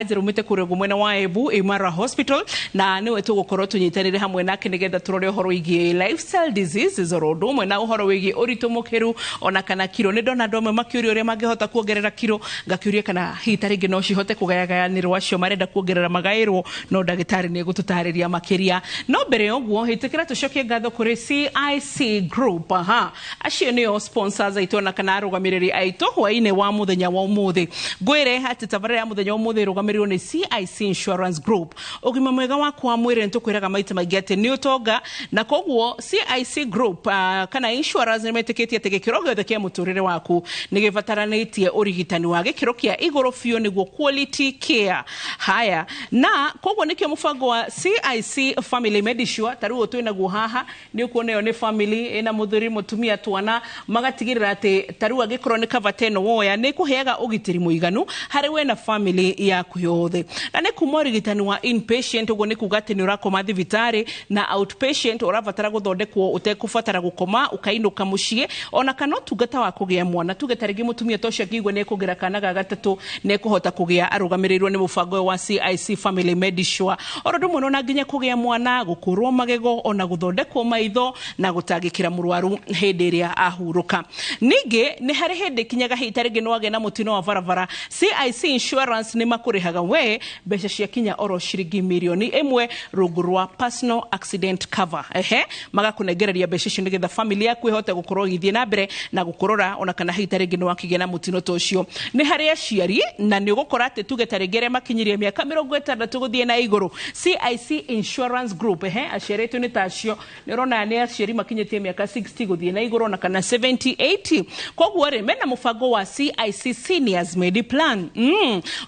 Njerumite kũrĩa ũguo mwena wa Embu Imara Hospital, na nĩwe tũgũkorwo tũnyitanĩre hamwe nake nĩgetha tũrore ũhoro wĩgiĩ lifestyle diseases oro ũndũ ũmwe na ũhoro wĩgiĩ ũritũ mũkĩru ona kana kiro. Nĩ ndona andũ amwe makĩũria ũrĩa mangĩhota kuongerera kiro, ngakĩũria kana hihi ta rĩngĩ no cihote kũgayagayanĩrwo, acio marenda kuongerera magaĩrwo, no ndagĩtarĩ nĩ egũtũtarĩria makĩria. No mbere ya ũguo, ĩtĩkĩra tũcokie ngatho kũrĩ CIC Group. Aha, acio nĩo sponsors aitũ ona kana arũgamĩrĩri aitũ hwaĩ-inĩ wa mũthenya wa ũmũthĩ. Ngwĩre atĩ tabarĩra ya mũthenya wa ũmũthĩ ĩrũgamĩrĩirwo nĩ CIC Insurance Group. Ũgima mwega waku wa mwĩrĩ nĩ tũkwĩraga maita maingĩ atĩ nĩ ũtonga, na koguo CIC Group kana insurance nĩ metĩkĩtie atĩ gĩkĩro gĩothe kĩa mũtũrĩre waku nĩ gĩbataranĩtie ũrigitani wa gĩkĩro kĩa igũrũ biũ, nĩguo quality care. Haya, na koguo nĩkĩo mũbango wa CIC Family Medisure, ta rĩu ũyũ twĩnaguo haha, nĩ ũkuona ĩyo nĩ family ĩna mũthuri, mũtumia, twana, magatigĩrĩra atĩ ta rĩu angĩkorwo nĩ cover ta ĩno woya, nĩ ĩkũheaga ũgitĩri mũiganu harĩ we na family yaku yothe. Na nĩ kuma ũrigitani wa inpatient, ũguo nĩ kuga atĩ nĩ ũrakoma thibitarĩ, na outpatient, ũrabatara gũthondekwo ũtekũbatara gũkoma, ũkainũka mũciĩ, ona kana ũtungata wa kũgĩa mwana. Tuge ta rĩngĩ mũtumia ta ũcio angĩigua nĩ ekũgĩra kana ga gatatũ, nĩ ekũhota kũgĩa arũgamĩrĩirwo nĩ mũbango ũyũ wa CIC Family Medisure. Oro ũndũ ũmwe ona nginya kũgĩa mwana, gũkũrwo magego, ona gũthondekwo maitho na gũtangĩkĩra mũrwaru hĩndĩ ĩrĩa ahurũka. Ningĩ nĩ harĩ hĩndĩ kinyaga hihi ta rĩngĩ nĩ wagĩa na mũtino wa barabara, CIC Insurance nĩ makũrĩhaga we mbeca cia kinya oro ciringi mirioni 1 rungu rwa personal accident cover. Ehe, magakũnengereria mbeca icio nĩgetha family yaku ĩhote gũkorwo ĩgĩthiĩ na mbere na gũkũrora, ona kana hihi ta rĩngĩ nĩ wakĩgĩa na mũtino ta ũcio. Nĩ harĩ aciari, na nĩ ũgũkora atĩ tuge ta rĩngĩ arĩa makinyirie mĩaka 60 gũthiĩ na igũrũ, CIC Insurance Group, ehe, aciari aitũ nĩ ta acio. Nĩ ũrona nĩ aciari makinyĩtie mĩaka 60 gũthiĩ na igũrũ, ona kana 70, 80. Koguo rĩ, mena mũbango wa CIC Seniors Mediplan.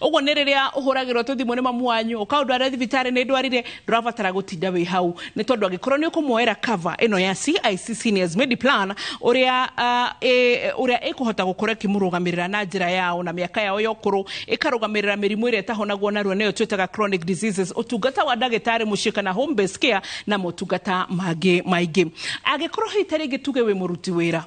Ũguo nĩ rĩrĩa ũhũragĩrwo tũthimũ nĩ mamu wanyu, ũkaũndwara thibitarĩ, nĩ ndwarire, ndũrabatara gũtinda wĩ hau, nĩ tondũ angĩkorwo nĩ ũkũmuoera cover ĩno ya CIC Seniors Mediplan, ũrĩa ũrĩa ĩkũhota gũkorwo ĩkĩmũrũgamĩrĩra na njĩra yao na mĩaka yao ya ũkũrũ, ĩkarũgamĩrĩra mĩrimũ ĩrĩa ĩtahonagwo narua, nĩyo twĩtaga chronic diseases, ũtungata wa ndagĩtarĩ mũciĩ kana home based care, na motungata mangĩ maingĩ. Angĩkorwo hihi ta rĩngĩ tuge wĩ mũruti wĩra,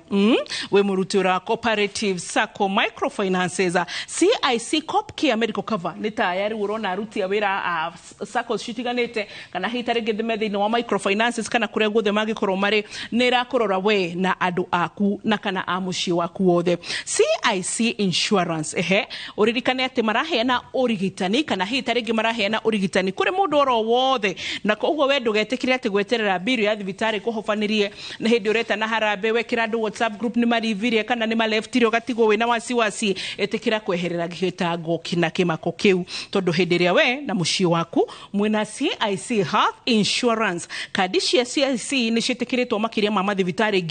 wĩ mũruti wĩra wa cooperative, sacco, microfinances, CIC Coop Care Medical Cover nĩ ta aya rĩu ũrona aruti a wĩra a saccos citiganĩte, kana hihi ta rĩngĩ me thĩinĩ wa microfinances, kana kũrĩa guothe mangĩkorwo marĩ, nĩ ĩrakũrora we na andũ aku na kana a mũciĩ waku wothe. CIC Insurance, ehe, ũririkane atĩ maraheana ũrigitani, kana hihi ta rĩngĩ maraheana ũrigitani kũrĩ mũndũ oro wothe, na koguo we ndũgetĩkĩre atĩ gweterera mbiru ya thibitarĩ kũhobanĩrie, na hĩndĩ ũretana harambee, wekĩra andũ WhatsApp group nĩ marivirie kana nĩ maleftire, ũgatigwo wĩna wasiwasi. Ĩtĩkĩra kweherera gĩtango na kĩmako kĩu, tondũ hĩndĩ ĩrĩa we na mũciĩ waku mwĩna CIC Health Insurance, kandi cia CIC nĩ ciĩtĩkĩrĩtwo makĩria ma mathibitarĩ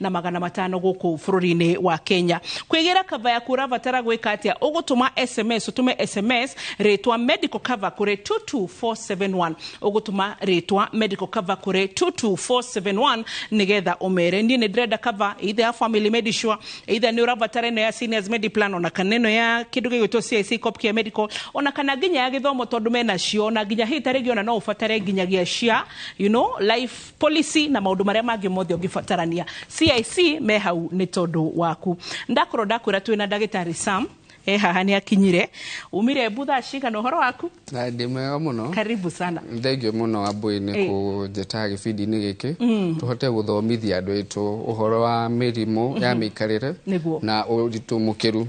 1500 gũkũ bũrũri-inĩ wa Kenya. Kwĩgĩra cover yaku ũrabatara gwĩka atĩa? Ũgũtũma SMS, ũtũme SMS rĩtwa medical cover kũrĩ 22471. Ũgũtũma rĩtwa medical cover kũrĩ 22471 nĩgetha ũmere niĩ nĩ ndĩrenda cover either ya Family Medisure, either nĩ ũrabatara ĩno ya Seniors Mediplan, ona kana ĩno ya kĩndũ gĩgwĩtwo CIC Coop Care Medical, ona kana nginya ya gĩthomo, tondũ menacio, ona nginya hihi ta rĩngĩ ona no ũbatare nginyagia cia life policy na maũndũ marĩa mangĩ mothe ũngĩbatarania. CIC me hau nĩ tondũ waku. Ndakorwo ndakwĩra twĩna ndagĩtarĩ Sam e haha, nĩ akinyire. Umire Embu thaa cigana? Ũhoro waku? Na ndĩ mwega mũno. Karibu sana. Thengio mũno, Wambui, nĩ kũnjĩta gĩbindi-inĩ gĩkĩ tũhote gũthomithia andũ aitũ ũhoro wa mĩrimũ ya mĩikarĩre na ũritũ mũkĩru.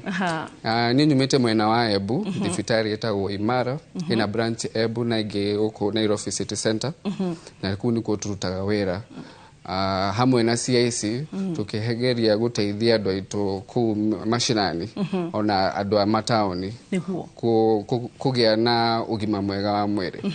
Niĩ nyumĩte mwena wa Embu, thibitarĩ ĩtagwo Imara, ĩna branch Embu na ĩngĩ gũkũ Nairobi City Center, na kũu nĩkuo tũrutaga wĩra hamwe na CIC, tũkĩgeria gũteithia andũ aitũ kũu macinani ona andũ a mataũni kũgĩa na ũgima mwega wa mwĩrĩ.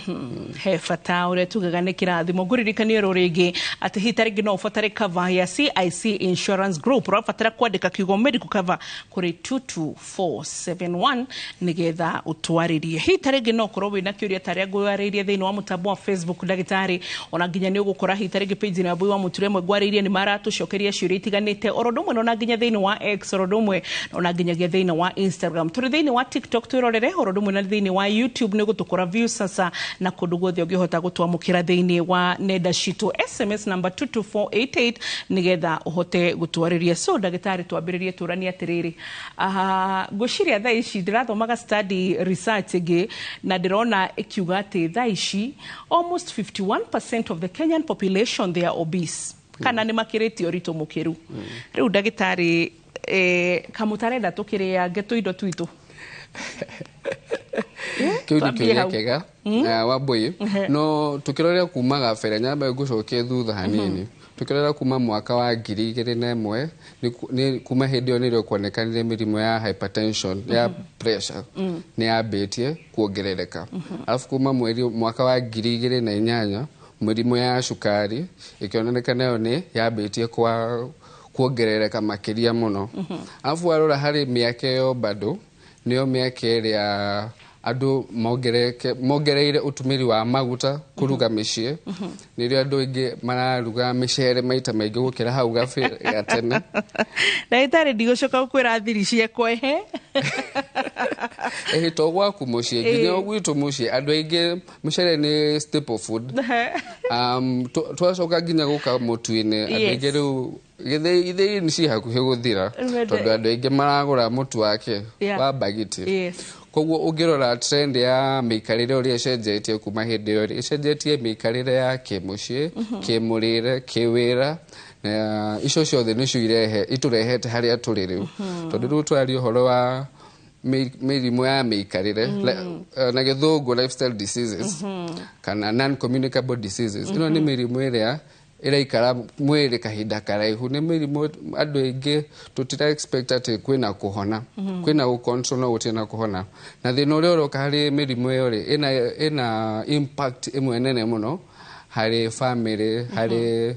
He bata, ũrĩa tugaga nĩ kĩrathimo. Ngũririkanie ro rĩngĩ atĩ hihi ta rĩngĩ no ũbatare cover ya CIC Insurance Group, ũrabatara kwandĩka kiugo medical cover kũrĩ 22471 nĩgetha ũtwarĩrie. Hihi ta rĩngĩ no ũkorwo wĩna kĩũria ta arĩa ngũarĩirie thĩinĩ wa mũtambo wa Facebook, ndagĩtarĩ, ona nginya nĩ ũgũkora hihi ta rĩngĩ page ya Wambui wa Mũture amwe ngwarĩirie nĩ maratũcokeria ciũria itiganĩte oro ũndũ ũmwe ona nginya thĩinĩ wa X, oro ũndũ ũmwe ona nginyagia thĩinĩ wa Instagram. Tũrĩ thĩinĩ wa TikTok twĩrorere, oro ũndũ ũmwe na thĩinĩ wa YouTube nĩ gũtũkora Viusasa na kũndũ guothe ũngĩhota gũtwamũkĩra thĩinĩ wa nenda citũ. SMS number 22488 nĩgetha ũhote gũtwarĩria. So ndagĩtarĩ, twambĩrĩrie tũranie atĩrĩrĩ, ngwĩciria thaa ici ndĩrathomaga study research ĩngĩ na ndĩrona ĩkiuga atĩ thaa ici almost 51% of the Kenyan population, they are obese kana nĩ makĩrĩtie ũritũ mũkĩru. Rĩu ndagĩtarĩ, kamũtarenda tũkĩrĩange tũindo twitũ? Kĩu nĩ Twambie kĩũria hau. kĩega, Wambui. No tukĩrorera kuma gabere, nyambe ngũcokie thutha hanini. Tukĩrora kuma mwaka wa 2001, nĩ kuma hĩndĩ ĩyo nĩrĩo kuonekanire mĩrimũ ya hypertension, ya pressure, nĩ yambĩtie kuongerereka. Alafu kuma mweri mwaka wa 2008, mĩrimũ ya cukari ĩkĩoneka nayo nĩ yambĩtie kwa kuongerereka makĩria mũno. Alafu warora harĩ mĩaka ĩyo, bado nĩyo mĩaka ĩrĩa andũ mongereire ũtũmĩri wa maguta kũruga mĩciĩ. Nĩrĩo andũ aingĩ mararuga mĩcere maita maingĩ gũkĩra hau gatene. Ndagĩtarĩ, ndigũcoka gũkwĩra thiri ciakwa, ehe. Ĩhĩ, to gwaku mũciĩ, nginya gwitũ mũciĩ andũ aingĩ mũcere nĩ staple food. Twacoka nginya gũka mũtu-inĩ, andũ aingĩ rĩu gĩthĩi ithĩi nĩ ci hakuhĩ gũthira, tondũ andũ aingĩ maragũra mũtu wake wa mbagiti. Koguo ũngĩrora trend ya mĩikarĩre ũrĩa ĩcenjetie kuma hĩndĩ ĩyo rĩ, ĩcenjetie mĩikarĩre ya kĩmũciĩ, kĩmũrĩre, kĩwĩra, na icio ciothe nĩcio irehe itũrehete harĩa tũrĩ rĩu, tondũ rĩu twaria ũhoro wa mĩrimũ ya mĩikarĩre, na gĩthũngũ lifestyle diseases kana non communicable diseases. Ĩno nĩ mĩrimũ ĩrĩa ĩraikara mwĩrĩ kahinda karaihu. Nĩ mĩrimũ andũ aingĩ tũtira expect atĩ kwĩna kũhona. Kwĩna gũ-control, no gũtirĩ na kũhona. Na thĩna ũrĩa ũroka harĩ mĩrimũ ĩyo rĩ, ĩna impact ĩmwe nene mũno harĩ family, harĩ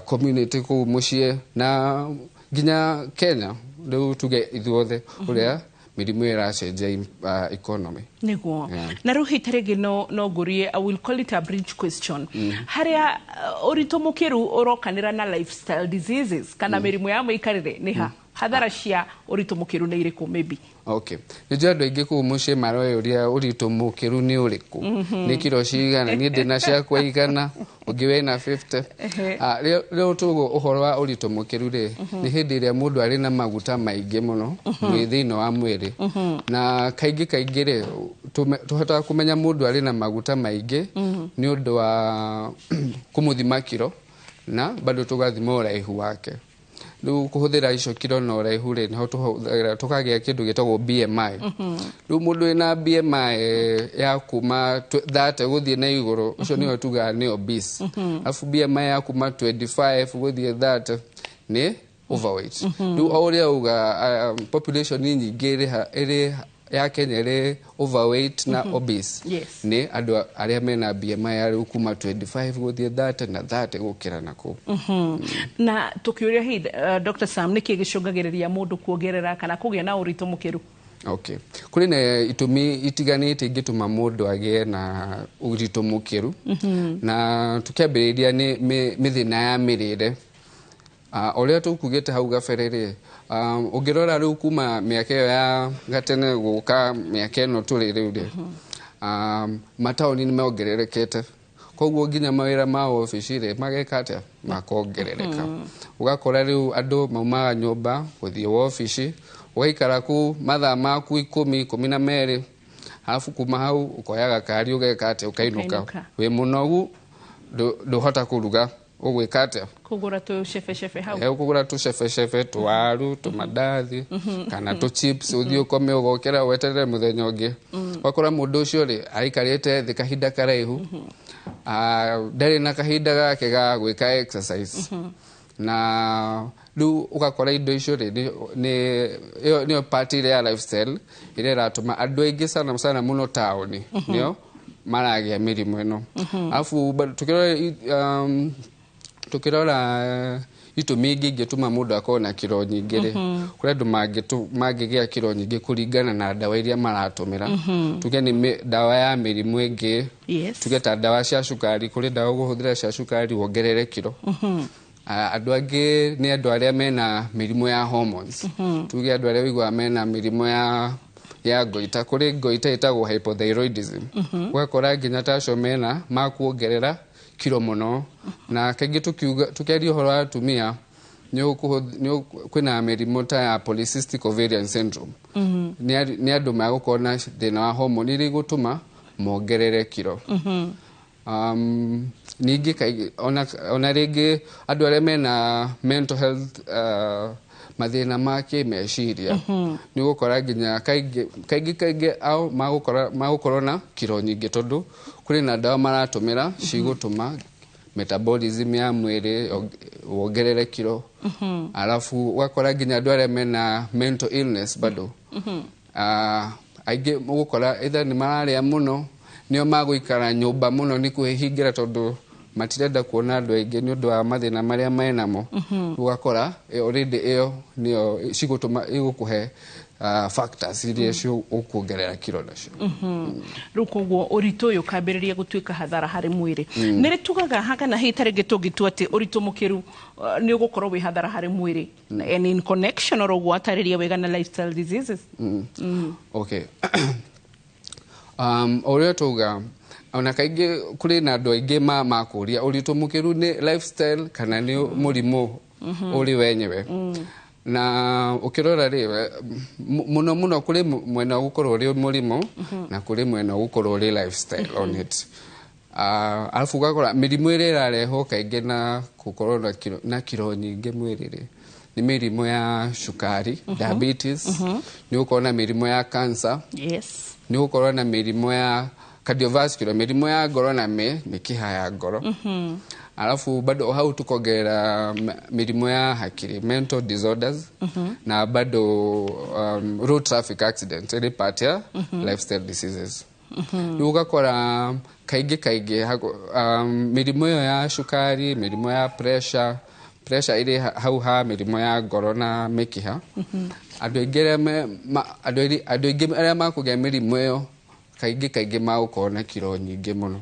community kũu mũciĩ na nginya Kenya. Rĩu tuge ithuothe ũrĩa mĩrimũ ĩyo ĩracenjia economy. Niguo. Na rĩu hita rĩngĩ no ngũrie, I will call it a bridge question, harĩa ũritũ mũkĩru ũrokanĩra na lifestyle diseases kana mĩrimũ ya mũikarĩre, nĩ ha hathara cia ũritũ mũkĩru nĩ irĩkũ maybe? Okay, nĩ njũĩ andũ aingĩ kũu mũciĩ maroyũria ũritũ mũkĩru nĩ ũrĩkũ, nĩ kiro cigana, niĩ ndĩna ciakwa 100, ũngĩ wĩna 50. Rĩu tũguo ũhoro wa ũritũ mũkĩru rĩ, nĩ hĩndĩ ĩrĩa mũndũ arĩ na maguta maingĩ mũno thĩinĩ wa mwĩrĩ. Na kaingĩ kaingĩ rĩ, tũhotaga kũmenya mũndũ arĩ na maguta maingĩ nĩ ũndũ wa kũmũthima kiro na bado tũgathima ũraihu wake. Rĩu kũhũthĩra icio kiro na ũraihu rĩ, nĩho tũhũthagĩra tũkagĩa kĩndũ gĩtagwo BMI. Rĩu mũndũ wĩna BMI ya kuma 30 gũthiĩ na igũrũ, ũcio nĩwe tugaga nĩ obese. Alafu BMI ya kuma 25 gũthiĩ 30 nĩ overweight. Rĩu o ũrĩa uga, population nyingĩ ĩrĩ ya Kenya ĩrĩ overweight na obese nĩ andũ arĩa mena BMI ya rĩu kuma 25 gũthiĩ 30 na 30 gũkĩra na kũu. Na tũkĩũria hi, Dr. Sam, nĩkĩ gĩcũngagĩrĩria mũndũ kuongerera kana kũgĩa na ũritũ mũkĩru? Okay. Kũrĩ na itũmi itiganĩte ingĩtũma mũndũ agĩe na ũritũ mũkĩru. Na tũkĩambĩrĩria nĩ mĩthĩna ya mĩrĩre. Ũrĩa tũkugĩte hau gabere rĩ, ũngĩrora rĩu kuma mĩaka ĩyo ya gatene gũka mĩaka ĩno tũrĩ rĩu rĩ, mataũni nĩ mongererekete, koguo nginya mawĩra ma obici rĩ, mageka atĩa, makongerereka. Ũgakora rĩu andũ maumaga nyũmba gũthiĩ wobici, ũgaikara kũu mathaa maku 10, 12, arabu kuma hau ũkoya gakari, ũgeka atĩa, ũkainũka. Ũkainũka. Wĩ mũnogu, ndũhota kũruga, ũgwĩka atĩa? Kũgũra tũcebecebe hau. Ũkũgũra tũcebecebe, tũwaru, tũmandathi kana tũ chips, ũthiĩ ũkome, ũgokĩra weterere mũthenya ũngĩ. Ũgakora mũndũ ũcio rĩ, aikarĩte thĩ kahinda karaihu, ndarĩ na kahinda gake ga gwĩka exercise. Na rĩu ũgakora indo icio rĩ, ĩyo nĩyo part ĩrĩa ya lifestyle ĩrĩa ĩratũma andũ aingĩ sana sana mũno taũni nĩo maragĩa mĩrimũ ĩno. Alafu bado tukĩrora itũmi ingĩ ingĩtũma mũndũ akorwo na kiro nyingĩ rĩ, kũrĩ andũ mangĩgĩa kiro nyingĩ kũringana na ndawa iria maratũmĩra. Tuge nĩ ndawa ya mĩrimũ ĩngĩ, tuge ta ndawa cia cukari, kũrĩ ndawa ũgũhũthĩra cia cukari wongerere kiro. Andũ angĩ nĩ andũ arĩa mena mĩrimũ ya hormones. Tuge andũ arĩa ũiguaga mena mĩrimũ ya goita, kũrĩ goita ĩtagwo hypothyroidism. Ũgakora nginya ta acio mena makuongerera kiro mũno. Na kaingĩ tukiaria ũhoro wa atumia, kwĩna mĩrimũ ta ya polycystic ovarian syndrome. Nĩ andũ magũkorwo na thĩna wa hormone iria igũtũma mongerere kiro. Ningĩ ona rĩngĩ andũ arĩa mena mental health, mathĩna ma kĩmeciria, nĩ ũgũkora nginya kaingĩ ao magũkorwo na kiro nyingĩ tondũ kũrĩ na ndawa maratũmĩra cigũtũma metabolism ya mwĩrĩ wongerere kiro. Alafu ũgakora nginya andũ arĩa mena mental illness bado, aingĩ ũgũkora either nĩ mararĩa mũno, nĩo magũikara nyũmba mũno nĩ kwĩhingĩra tondũ matirenda kuona andũ aingĩ nĩ ũndũ wa mathĩna marĩa menamo. Ũgakora already ĩyo nĩyo cigũtũma igũkũhe factors iria ũkuongerera kiro nacio. Rĩu koguo ũritũ ũyũ ũkambĩrĩria gũtuĩka hathara harĩ mwĩrĩ. Nĩ rĩ tugaga kana hihi ta rĩngĩ tũngĩtua atĩ ũritũ mũkĩru nĩ ũgũkorwo wĩ hathara harĩ mwĩrĩ, and in connection oro ũguo watarĩria wega na lifestyle diseases? Okay. Ũrĩa tuga ona kaingĩ kũrĩ na andũ aingĩ makũria ũritũ mũkĩru nĩ lifestyle kana nĩ mũrimũ ũrĩ wenyewe. Na ũkĩrora rĩ, mũno mũno kũrĩ mwena ũgũkorwo ũrĩ mũrimũ na kũrĩ mwena ũgũkorwo ũrĩ lifestyle on it. Alafu ũgakora mĩrimũ ĩrĩa ĩrarehwo kaingĩ na gũkorwo na kiro nyingĩ mwĩrĩ rĩ, nĩ mĩrimũ ya cukari, diabetes, nĩ gũkorwo na mĩrimũ ya cancer, nĩ gũkorwo na mĩrimũ ya cardiovascular, mĩrimũ ya ngoro na mĩkiha ya ngoro. Alafu bado hau tukongerera mĩrimũ ya hakiri, mental disorders, na bado road traffic accidents ĩrĩ part ya lifestyle diseases. Rĩu ũgakora kaingĩ mĩrimũ ĩyo ya cukari, mĩrimũ ya pressure ĩrĩ hau ha mĩrimũ ya ngoro na mĩkiha. Andũ aingĩ arĩa makũgĩa mĩrimũ ĩyo kaingĩ magũkorwo na kiro nyingĩ mũno.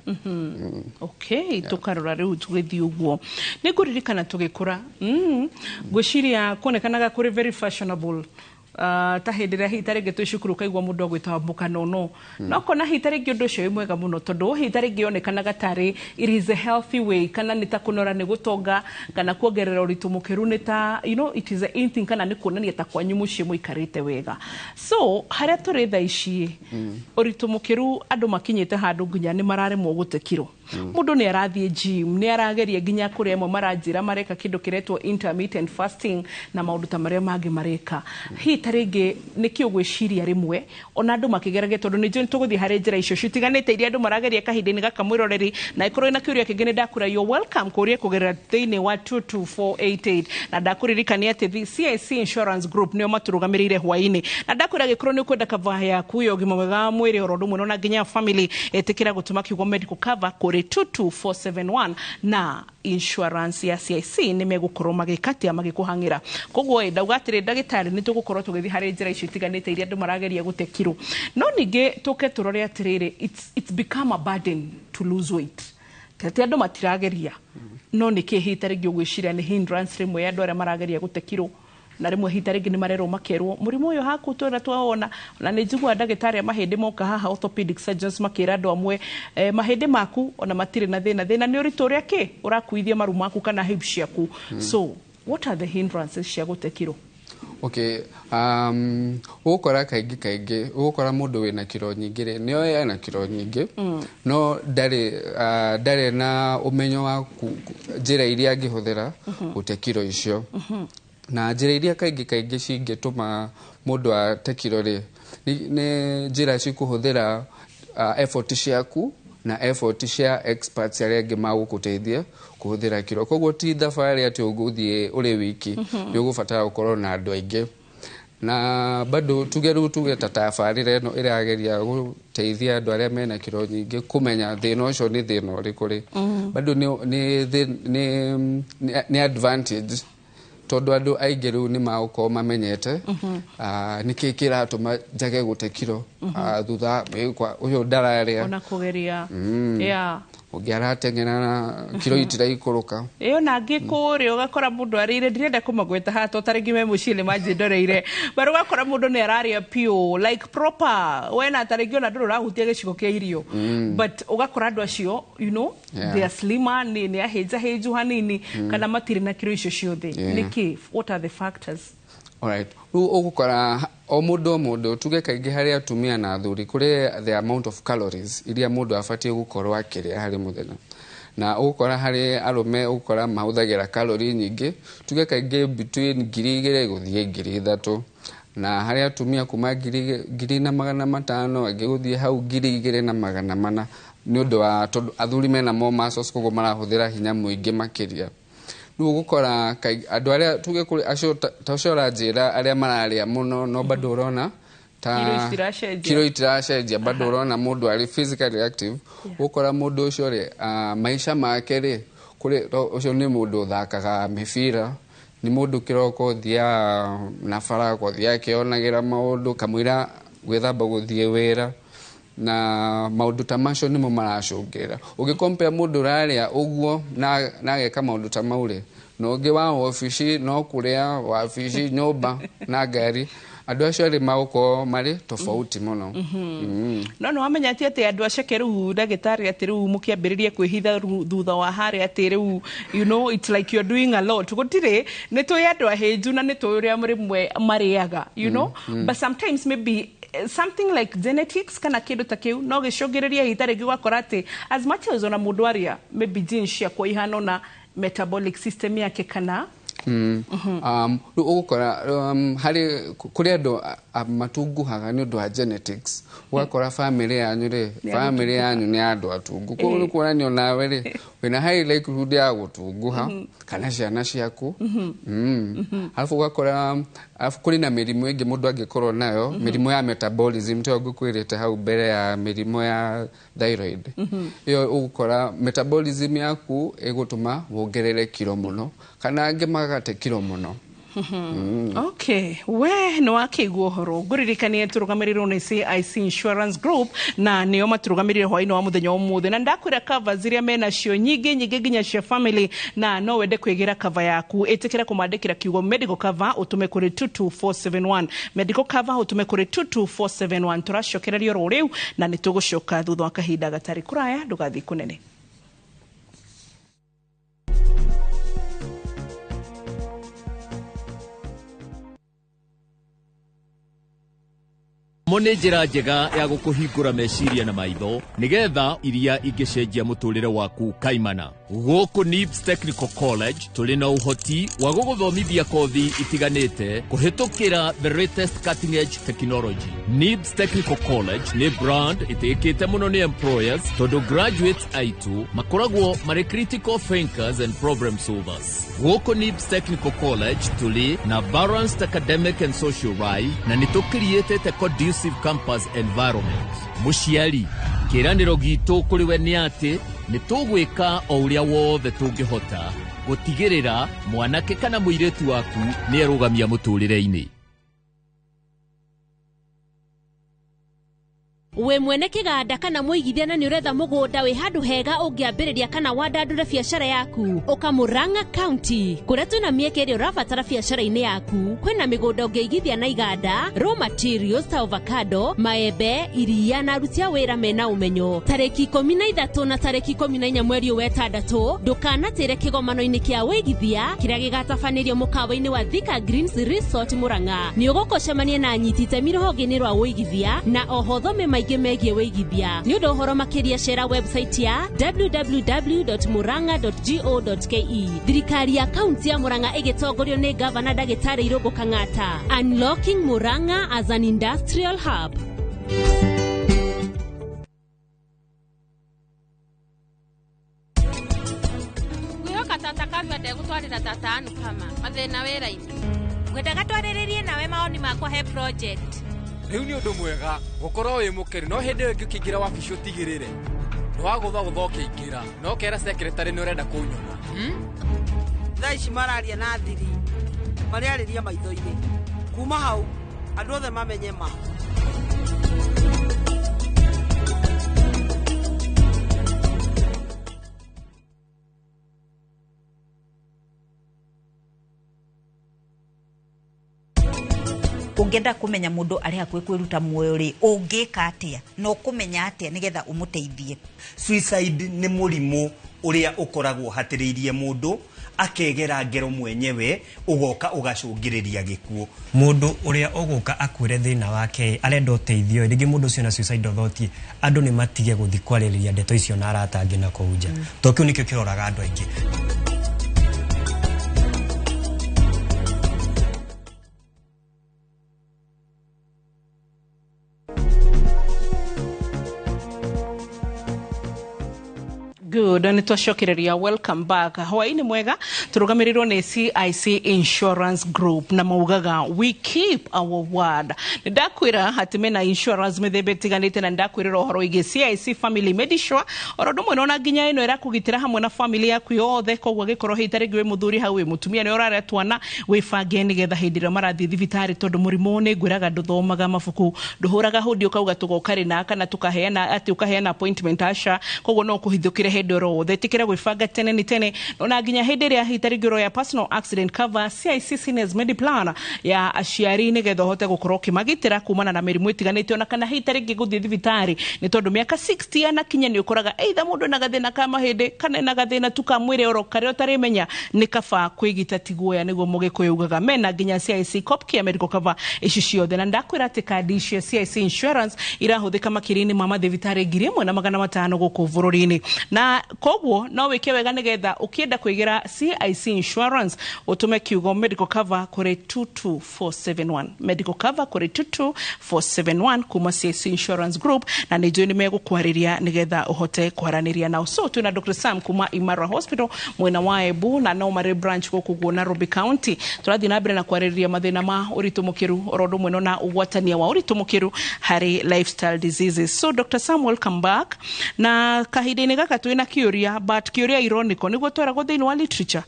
Okay, tũkarora rĩu tũgĩthiĩ ũguo. Nĩ ngũririkana tũgĩkũra, ngwĩciria kuonekanaga kũrĩ very fashionable. Ta hĩndĩ ĩrĩa hihi ta rĩngĩ twĩ cukuru ũkaigua mũndũ agwĩta mũkanono. No kona hihi ta rĩngĩ ũndũ ũcio wĩ mwega mũno tondũ hihi ta rĩngĩ yonekanaga tarĩ it is a healthy way, kana nĩ ta kũnora nĩ gũtonga kana kuongerera ũritũ mũkĩru nĩ ta, you know, it is a in thing, kana nĩ kuonania ta kwanyu mũciĩ mũikarĩte wega. So harĩa tũrĩ thaa ici, ũritũ mũkĩru andũ makinyĩte handũ nginya nĩ mararemwo gũte kiro. Mũndũ nĩ arathiĩ gym, nĩ arageria nginya kũrĩa amwe maranjĩra mareka kĩndũ kĩretwo intermittent fasting na maũndũ ta marĩa mangĩ mareka. Hihi ta rĩngĩ nĩkĩ ũgwĩciria rĩmwe ona andũ makĩgeragia, tondũ nĩ njũĩ tũgũthiĩ harĩ njĩra icio citiganĩte iria andũ marageria kahinda-inĩ gaka mwĩroreri, na ĩkorwo ĩna kĩũria kĩngĩ nĩ ndakũra you're welcome kũria kũgerera thĩinĩ wa 22488, na ndakũririkania atĩ CIC Insurance Group nĩo matũrũgamĩrĩire hwaĩ-inĩ, na ndakwĩra gĩkorwo nĩ ũkwenda cover yaku ya ũgima mwega wa mwĩrĩ oro ũndũ ũmwe na nginya family, ĩtĩkĩra gũtũma kiugo medical cover kũrĩ 22471 na insurance ya CIC nĩ megũkorwo magĩkatia magĩkũhang'ĩra. Koguo ndauga atĩrĩ ndagĩtarĩ, nĩ tũgũkorwo tũgĩthiĩ harĩ njĩra icio itiganĩte iria andũ marageria gũte kiro, no ningĩ tũke tũrore atĩrĩrĩ, it's become a burden to lose weight. Tati andũ matirageria, no nĩkĩ hihi ta rĩngĩ ũgwĩciria nĩ hindrance rĩmwe ya andũ arĩa marageria gũte kiro, na rĩmwe hihi ta rĩngĩ nĩ marerwo makerwo mũrimũ ũyũ haku twĩra twawona. Na nĩ njiguaga ndagĩtarĩ a mahĩndĩ moka haha orthopedic surgeons makĩra andũ amwe, mahĩndĩ maku ona matirĩ na thĩna, thĩna nĩ ũritũ ũrĩa kĩ ũrakuithia maru maku kana hips ciaku. So what are the hindrances cia gũte kiro? Okay, ũgũkora kaingĩ ũgũkora mũndũ wĩna kiro nyingĩ rĩ, nĩoĩ ena kiro nyingĩ, no ndarĩ na ũmenyo wa njĩra iria angĩhũthĩra gũte kiro icio. Na njĩra iria kaingĩ cingĩtũma mũndũ ate kiro rĩ, nĩ njĩra cikũhũthĩra effort ciaku na effort cia experts arĩa angĩ magũgũteithia kũhũthĩra kiro. Koguo ti thabarĩ atĩ ũgũthiĩ ũrĩ wiki, nĩ ũgũbatara gũkorwo na andũ aingĩ. Na bado tuge rĩu tuge ta tabarĩra ĩno ĩrageria gũteithia andũ arĩa mena kiro nyingĩ kũmenya thĩna ũcio nĩ thĩna ũrĩkũ rĩ, bado nĩ advantage Tondũ andũ aingĩ rĩu nĩ magũkorwo mamenyete nĩkĩ kĩratũma njage gũte kiro thutha ũyũ ndararĩa ona kũgeria yeah ũngĩ arateng'era na kiro itiraikũrũka. Ĩyo na angĩ kũrĩa ũgakora mũndũ arĩire, ndirenda kũmagweta haha to tarĩngĩ me mũciĩ nĩ manjĩndoreire, but ũgakora mũndũ nĩ ararĩa piũ like proper we na tarĩngĩ ona ndũrĩ ũrahutia gĩcigo kĩa irio, but ũgakora andũ acio you know they are slimmer, nĩ ahĩnjahĩnju hanini kana matirĩ na kiro icio ciothe. Nĩkĩ? What are the factors? Alright. Rĩu ũgũkora o mũndũ tuge kaingĩ harĩ atumia na athuri kũrĩ the amount of calories iria mũndũ abatiĩ gũkorwo akĩrĩa harĩ mũthenya, na ũgũkora harĩ arũme ũgũkora mahũthagĩra calorie nyingĩ, tuge kaingĩ between 2,000 gũthiĩ 3,000, na harĩ atumia kuma 1,500 angĩ gũthiĩ hau 2,400, nĩ ũndũ wa tondũ athuri mena more muscles koguo marahũthĩra hinya mũingĩ makĩria. Rĩu ũgũkora andũ arĩa tuge kũrĩ acio ta ũcio ũranjĩra arĩa mararĩa mũno no bado ũrona ta kiro itiracenjia, bado ũrona mũndũ arĩ physically active. Ũgũkora mũndũ ũcio rĩ maica make rĩ kũrĩ ũcio nĩ mũndũ ũthakaga mĩbira, nĩ mũndũ kĩroko ũthiaga na bara gũthiĩ akĩonagĩra maũndũ kamũira gwĩthamba gũthiĩ wĩra, na maũndũ ta macio nĩmo maracũngĩra. Ũgĩkompea mũndũ ũrarĩa ũguo na ageka maũndũ ta mau rĩ, na ũngĩ wa wabici no kũrĩa wabici nyũmba na ngari, andũ acio erĩ magũkorwo marĩ tofauti mũno. No nĩ wamenya atĩ andũ aceke rĩu ndagĩtarĩ atĩ rĩu mũkĩambĩrĩria kwĩhitha thutha wa harĩa atĩ rĩu you know it's like you're doing a lot, gũtirĩ nĩ tũĩ andũ ahĩnju na nĩ tũĩ ũrĩa rĩmwe marĩaga you know, but sometimes maybe something like genetics kana kĩndũ ta kĩu no gĩcũngĩrĩrie hita rĩngĩ ũgakora atĩ as much as ona mũndũ arĩa maybe genes ciakwa ihana na metabolic system yake kana Rĩu ũgũkora harĩ kũrĩ andũ matunguhaga nĩ ũndũ wa genetics. Ũgakora family yanyu rĩ, family yanyu nĩ andũ atungu, koguo nĩ kuonania onawe rĩ wĩna high likelihood ya gũtunguha kana ciana ciaku. Alafu ũgakora alafu kũrĩ na mĩrimũ ĩngĩ mũndũ angĩkorwo nayo, mĩrimũ ya metabolism tiyo ngũkwĩrĩte hau mbere ya mĩrimũ ya thyroid. Ĩyo ũgũkora metabolism yaku ĩgũtũma wongerere kiro mũno kana angĩ magate kiro mũno. Okay, we nĩ wakĩigua ũhoro ngũririkanie tũrũgamĩrĩirwo nĩ CIC Insurance Group na nĩo matũrũgamĩrĩire hwaĩ-inĩ wa mũthenya ũmũthĩ, na ndakwĩra covers iria menacio nyingĩ nyingĩ nginya cia family, na no wende kwĩgĩra cover yaku ĩtĩkĩra kũmandĩkĩra kiugo medical cover ũtũme kũrĩ 22471, medical cover ũtũme kũrĩ 22471. Tũracokereria oro rĩu na nĩ tũgũcoka thutha wa kahinda gatarĩ kũraya, ndũgathiĩ kũnene. Mo nĩ njĩra njega ya gũkũhingũra meciria na maitho nĩgetha iria ingĩcenjia mũtũrĩre waku kaimana. Gũkũ NIBS Technical College tũrĩ na ũhoti wa gũgũthomithia kothi itiganĩte kũhĩtũkĩra the latest cutting edge technology. NIBS Technical College nĩ brand ĩtĩkĩte mũno nĩ employers tondũ graduates aitũ makoragwo marĩ critical thinkers and problem solvers. Gũkũ NIBS Technical College tũrĩ na balanced academic and social life na nĩ tũkiriĩtĩte conducive campus environment. Mũciari, kĩĩranĩro gitũ kũrĩ we nĩ atĩ nĩ tũgwĩka o ũrĩa wothe tũngĩhota gũtigĩrĩra mwanake kana mũirĩtu waku nĩ erũgamia mũtũrĩre-inĩ. We mwene kiganda kana muigithia na ni uretha mugunda wi handu hega ungiambiriria kana wandandure biacara yaku uka Murang'a County kuria twina mieke iria urabatara biacara-ini yaku. Kwina migunda ungiigithia na iganda raw materials ta avocado, maembe, iria na aruti a wira mena umenyo. Tariki 13 na tariki 14 mweri wa 6 ndukanatire kigomano-ini kia wigithia kiria gigatabanĩrio mukawa-ini wa Thika Greens Resort Murang'a. Ni ugukucemania na anyiti itemi rũhonge-inĩ rwa wigithia na oho thome maingĩ megiĩ wĩigithia. Nĩ ũndũ ũhoro makĩria cera website ya www.murang'a.go.ke. Thirikari ya kaunti ya Murang'a ĩgĩtongorio nĩ gavana Ndagĩtarĩ Irũngũ Kang'ata. Unlocking Murang'a as an industrial hub. Ngwĩhoka tata Karua ndegũtwarĩra tata Anupama mathĩna wĩra-inĩ. Ngwendaga twarĩrĩrie nawe maoni makwa he project. Rĩu nĩ ũndũ mwega gũkorwo wĩ mũkenu no hĩndĩ ĩyo ĩngĩ ũkĩingĩra wabici ũtigĩrĩre nĩ wagũtha gũtha ũkĩingĩra no ũkera secretary nĩ ũrenda kũnyona. Thaa ici mararia na thiri. Marĩarĩrie maitho-inĩ. Kuma hau andũ othe mamenye ma. Ũngĩenda kũmenya mũndũ arĩ hakuhĩ kwĩruta muoyo rĩ, ũngĩka atĩa na ũkũmenya atĩa nĩgetha ũmũteithie? Suicide nĩ mũrimũ ũrĩa ũkoragwo hatĩrĩirie mũndũ akegera ngero mwenyewe, ũgoka ũgacũngĩrĩria gĩkuũ. Mũndũ ũrĩa ũgũka akwĩre thĩna wake arenda ũteithio, rĩngĩ mũndũ ũcio na suicidal thought, andũ nĩ matige gũthiĩ kwarĩrĩria ndeto icio na arata angĩ na kũu nja, tondũ kĩu nĩkĩo kĩroraga andũ aingĩ. Good, nĩ twacokereria. Welcome back. Hwaĩ-inĩ mwega. Tũrũgamĩrĩirwo nĩ CIC Insurance Group na maugaga, "We keep our word." Nĩ ndakwĩra atĩ mena insurance mĩthemba ĩtiganĩte, na nĩ ndakwĩrĩra ũhoro wĩgiĩ CIC Family Medisure, oro ũndũ ũmwe na nginya ĩno ĩrakũgitĩra hamwe na family yaku yothe. Koguo angĩkorwo hĩta rĩngĩ wĩ mũthuri hau, wĩ mũtumia, nĩ ũrarĩa twana, wĩbange nĩgetha hĩndĩ ĩrĩa marathiĩ thibitarĩ, tondũ mũrimũ nĩ ngwĩraga ndũthomaga mabuku, ndũhũraga hũndi ũkauga tũgoka rĩna kana tũkaheana atĩ ũkaheana appointment, aca. Koguo no kũhithũkĩre hĩndĩ oro wothe. Ĩtĩkĩra gwĩbanga tene nĩ tene, ona nginya hĩndĩ ĩrĩa hita rĩngĩ ũroya personal accident cover, CIC Seniors Mediplan ya aciari, nĩgetha ũhote gũkorwo ũkĩmagitĩra kumana na mĩrimũ ĩtiganĩte, ona kana hita rĩngĩ gũthiĩ thibitarĩ, nĩ tondũ mĩaka 60 yanakinya nĩ ũkoraga either mũndũ ena gathĩna ka mahĩndĩ kana ena gathĩna tu ka mwĩrĩ oro karĩa ũtarĩmenya. Nĩ kaba kwĩgita ti guoya, nĩguo mũgĩkũyũ ugaga. Mena nginya CIC Copcare medical cover ici ciothe, na ndakwĩra atĩ kandi icio CIC Insurance irahũthĩka makĩria-inĩ ma mathibitarĩ 1500 gũkũ bũrũri-inĩ, na koguo no wĩke wega nĩgetha ũkĩenda kwĩgĩra CIC Insurance ũtũme kiugo "medical cover" kũrĩ 22471, "medical cover" kũrĩ 22471 kuma CIC Insurance Group, na nĩ njũĩ nĩ megũkwarĩria nĩgetha ũhote kwaranĩria nao. So twĩna Dr Sam kuma Imara Hospital mwena wa Embu, na no marĩ branch gũkũ guo Nairobi County. Tũrathiĩ na mbere na kwarĩrĩria mathĩna ma ũritũ mũkĩru, oro ũndũ ũmwe na ũgwatania wa ũritũ mũkĩru harĩ lifestyle diseases. So Dr Sam, welcome back. Na kahinda-inĩ gaka twĩna kĩũria, but kĩũria ironical, nĩguo tweragwo thĩinĩ wa literature,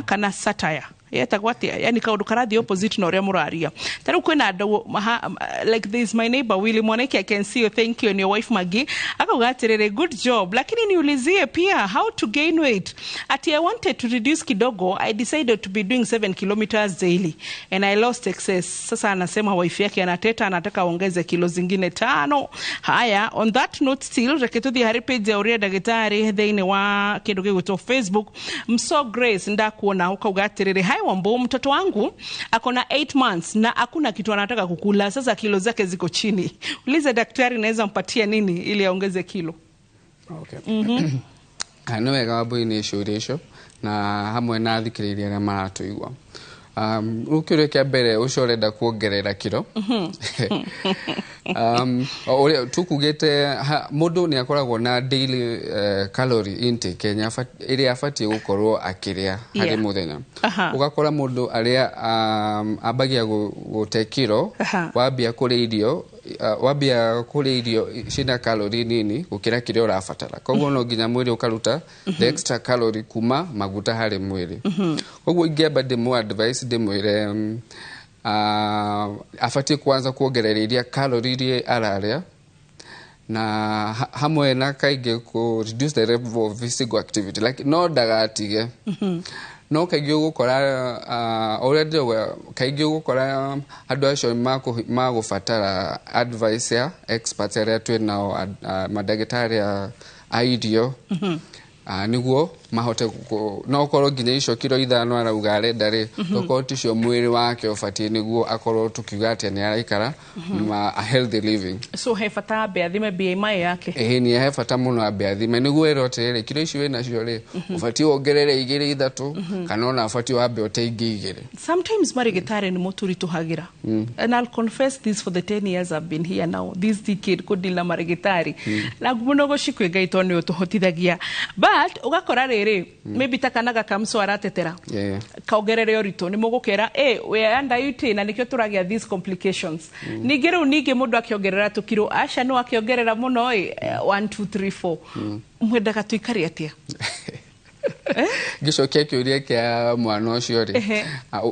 kana satire yetagwo atĩa, yani kaũndũ karathiĩ opposite na ũrĩa mũraria. Ta rĩu kwĩna andũ like this, my neighbor Willy Mwaniki, I can see you, thank you, and your wife Maggie, akauga atĩrĩrĩ, "Good job, lakini niulizie pia how to gain weight. Ati I wanted to reduce kidogo. I decided to be doing 7 kilometers daily and I lost excess." Sasa anasema wife yake anateta, anataka aongeze kilo zingine 5. Haya, on that note still, reke tuthiĩ harĩ page ya ũrĩa ndagĩtarĩ thĩinĩ wa kĩndũ gĩgwĩtwo Facebook. Mso Grace, ndakuona ukauga atĩrĩrĩ, "Hi Wambo, mtoto wangu ako na 8 months na hakuna kitu anataka kukula. Sasa kilo zake ziko chini. Uliza daktari naweza mpatia nini ili aongeze kilo." Okay. Nĩ wega Wambui nĩ ciũria icio na hamwe na athikĩrĩria arĩa maratũigua. Rĩu kĩũria kĩa mbere, ũcio ũrenda kuongerera kiro, o ũrĩa tukugĩte, mũndũ nĩ akoragwo na daily calorie intake ĩrĩa abatiĩ gũkorwo akĩrĩa harĩ mũthenya. Ũgakora mũndũ arĩa ambagia gũte kiro, wambia kũrĩa irio ciĩna calorie nini gũkĩra kĩrĩa ũrabatara. Koguo no nginya mwĩrĩ ũkaruta the extra calorie kuma maguta harĩ mwĩrĩ. Koguo ingĩamba ndĩmũ advice, ndĩmwĩre abatiĩ kwanza kuongerera iria calorie iria ararĩa, na hamwe na kaingĩ ku reduce the level of physical activity, like no ndagatige. No kaingĩ ũgũkora, ũrĩa ndĩrauga, kaingĩ ũgũkora andũ acio magũbatara advice ya experts arĩa twĩ nao, mandagĩtarĩ a irio, nĩguo mahote no ũkorwo nginya icio kiro 5 arauga arenda rĩ, tokorwo ticio mwĩrĩ wake ũbatiĩ, nĩguo akorwo tũkiuga atĩ nĩ araikara ma a healthy living. So he bata ambe athime BMI yake? Ĩĩ, nĩ he bata mũno ambe athime, nĩguo ĩrwo atĩrĩrĩ, kiro ici wĩ nacio rĩ, ũbatiĩ wongerere igĩrĩ ithatũ, kana ona ũbatiĩ wambe ũte ingĩ igĩrĩ. Sometimes marigitari nĩ mũtũritũhagĩra, and I'll confess this, for the 10 years I've been here now, this decade kũdeal na marigitari, na mũno gũcikwĩ Ngai tondũ nĩ ũtũhotithagia, but ũgakora rĩrĩ, maybe ta kana gakamso aratetera kaongerere ũritũ, nĩ mũgũkera ĩ we under it, na nĩkĩo tũragĩa these complications. Ningĩ rĩu ningĩ mũndũ akĩongerera tũkiro, aca no akĩongerera mũno ĩ 1 2 3 4, mwendaga tũikare atĩa? Ngĩcokia kĩũria kĩa mwana ũcio rĩ,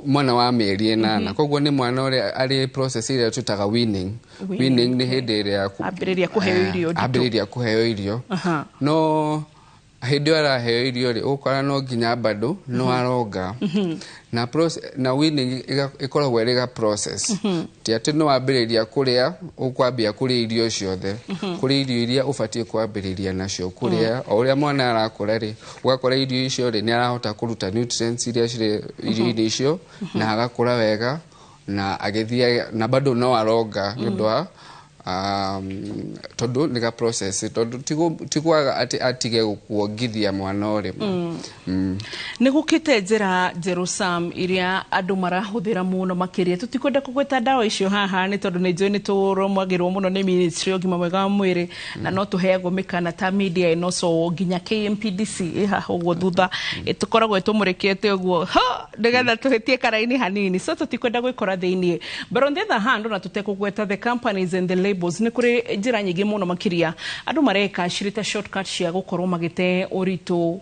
mwana wa mĩeri 8, koguo nĩ mwana ũrĩa arĩ process ĩrĩa twĩtaga weaning. Weaning nĩ hĩndĩ ĩrĩa Ambĩrĩria kũheo irio nditũ. Ambĩrĩria kũheo irio. No hĩndĩ ĩyo araheo irio rĩ, ũgũkora no nginya bado no aronga na na weaning ĩkoragwo ĩrĩ ga process. Ti atĩ nĩ wambĩrĩria kũrĩa ũkwambia kũrĩa irio ciothe. Kũrĩ irio iria ũbatiĩ kwambĩrĩria nacio kũrĩa. O ũrĩa mwana arakũra rĩ, ũgakora irio icio rĩ, nĩ arahota kũruta nutrients iria cirĩ irio-inĩ icio na agakũra wega na agĩthiĩ na bado no aronga nĩ ũndũ wa tondũ nĩ ga process, tondũ ti kwaga atĩ atige kuongithia mwana o rĩmwe. Nĩ gũkĩte njĩra njerũ, Sam, iria andũ marahũthĩra mũno makĩria. Tũtikwenda kũgweta ndawa icio haha nĩ tondũ nĩ njũĩ nĩ tũrũmagĩrwo mũno nĩ ministry ya ũgima mwega wa mwĩrĩ na no tũheagwo mĩkana ta media ĩno, so nginya KMPDC ĩ haha ũguo thutha tũkoragwo ĩtũmũrĩkĩte ũguo ha nĩgetha tũhĩtie karaini hanini, so tũtikwenda gwĩkora thĩiniĩ. But on the other hand, ona tũtekũgweta the companies and the labels, nĩ kũrĩ njĩra nyingĩ mũno makĩria andũ mareka cirĩ ta shortcut cia gũkorwo magĩte ũritũ.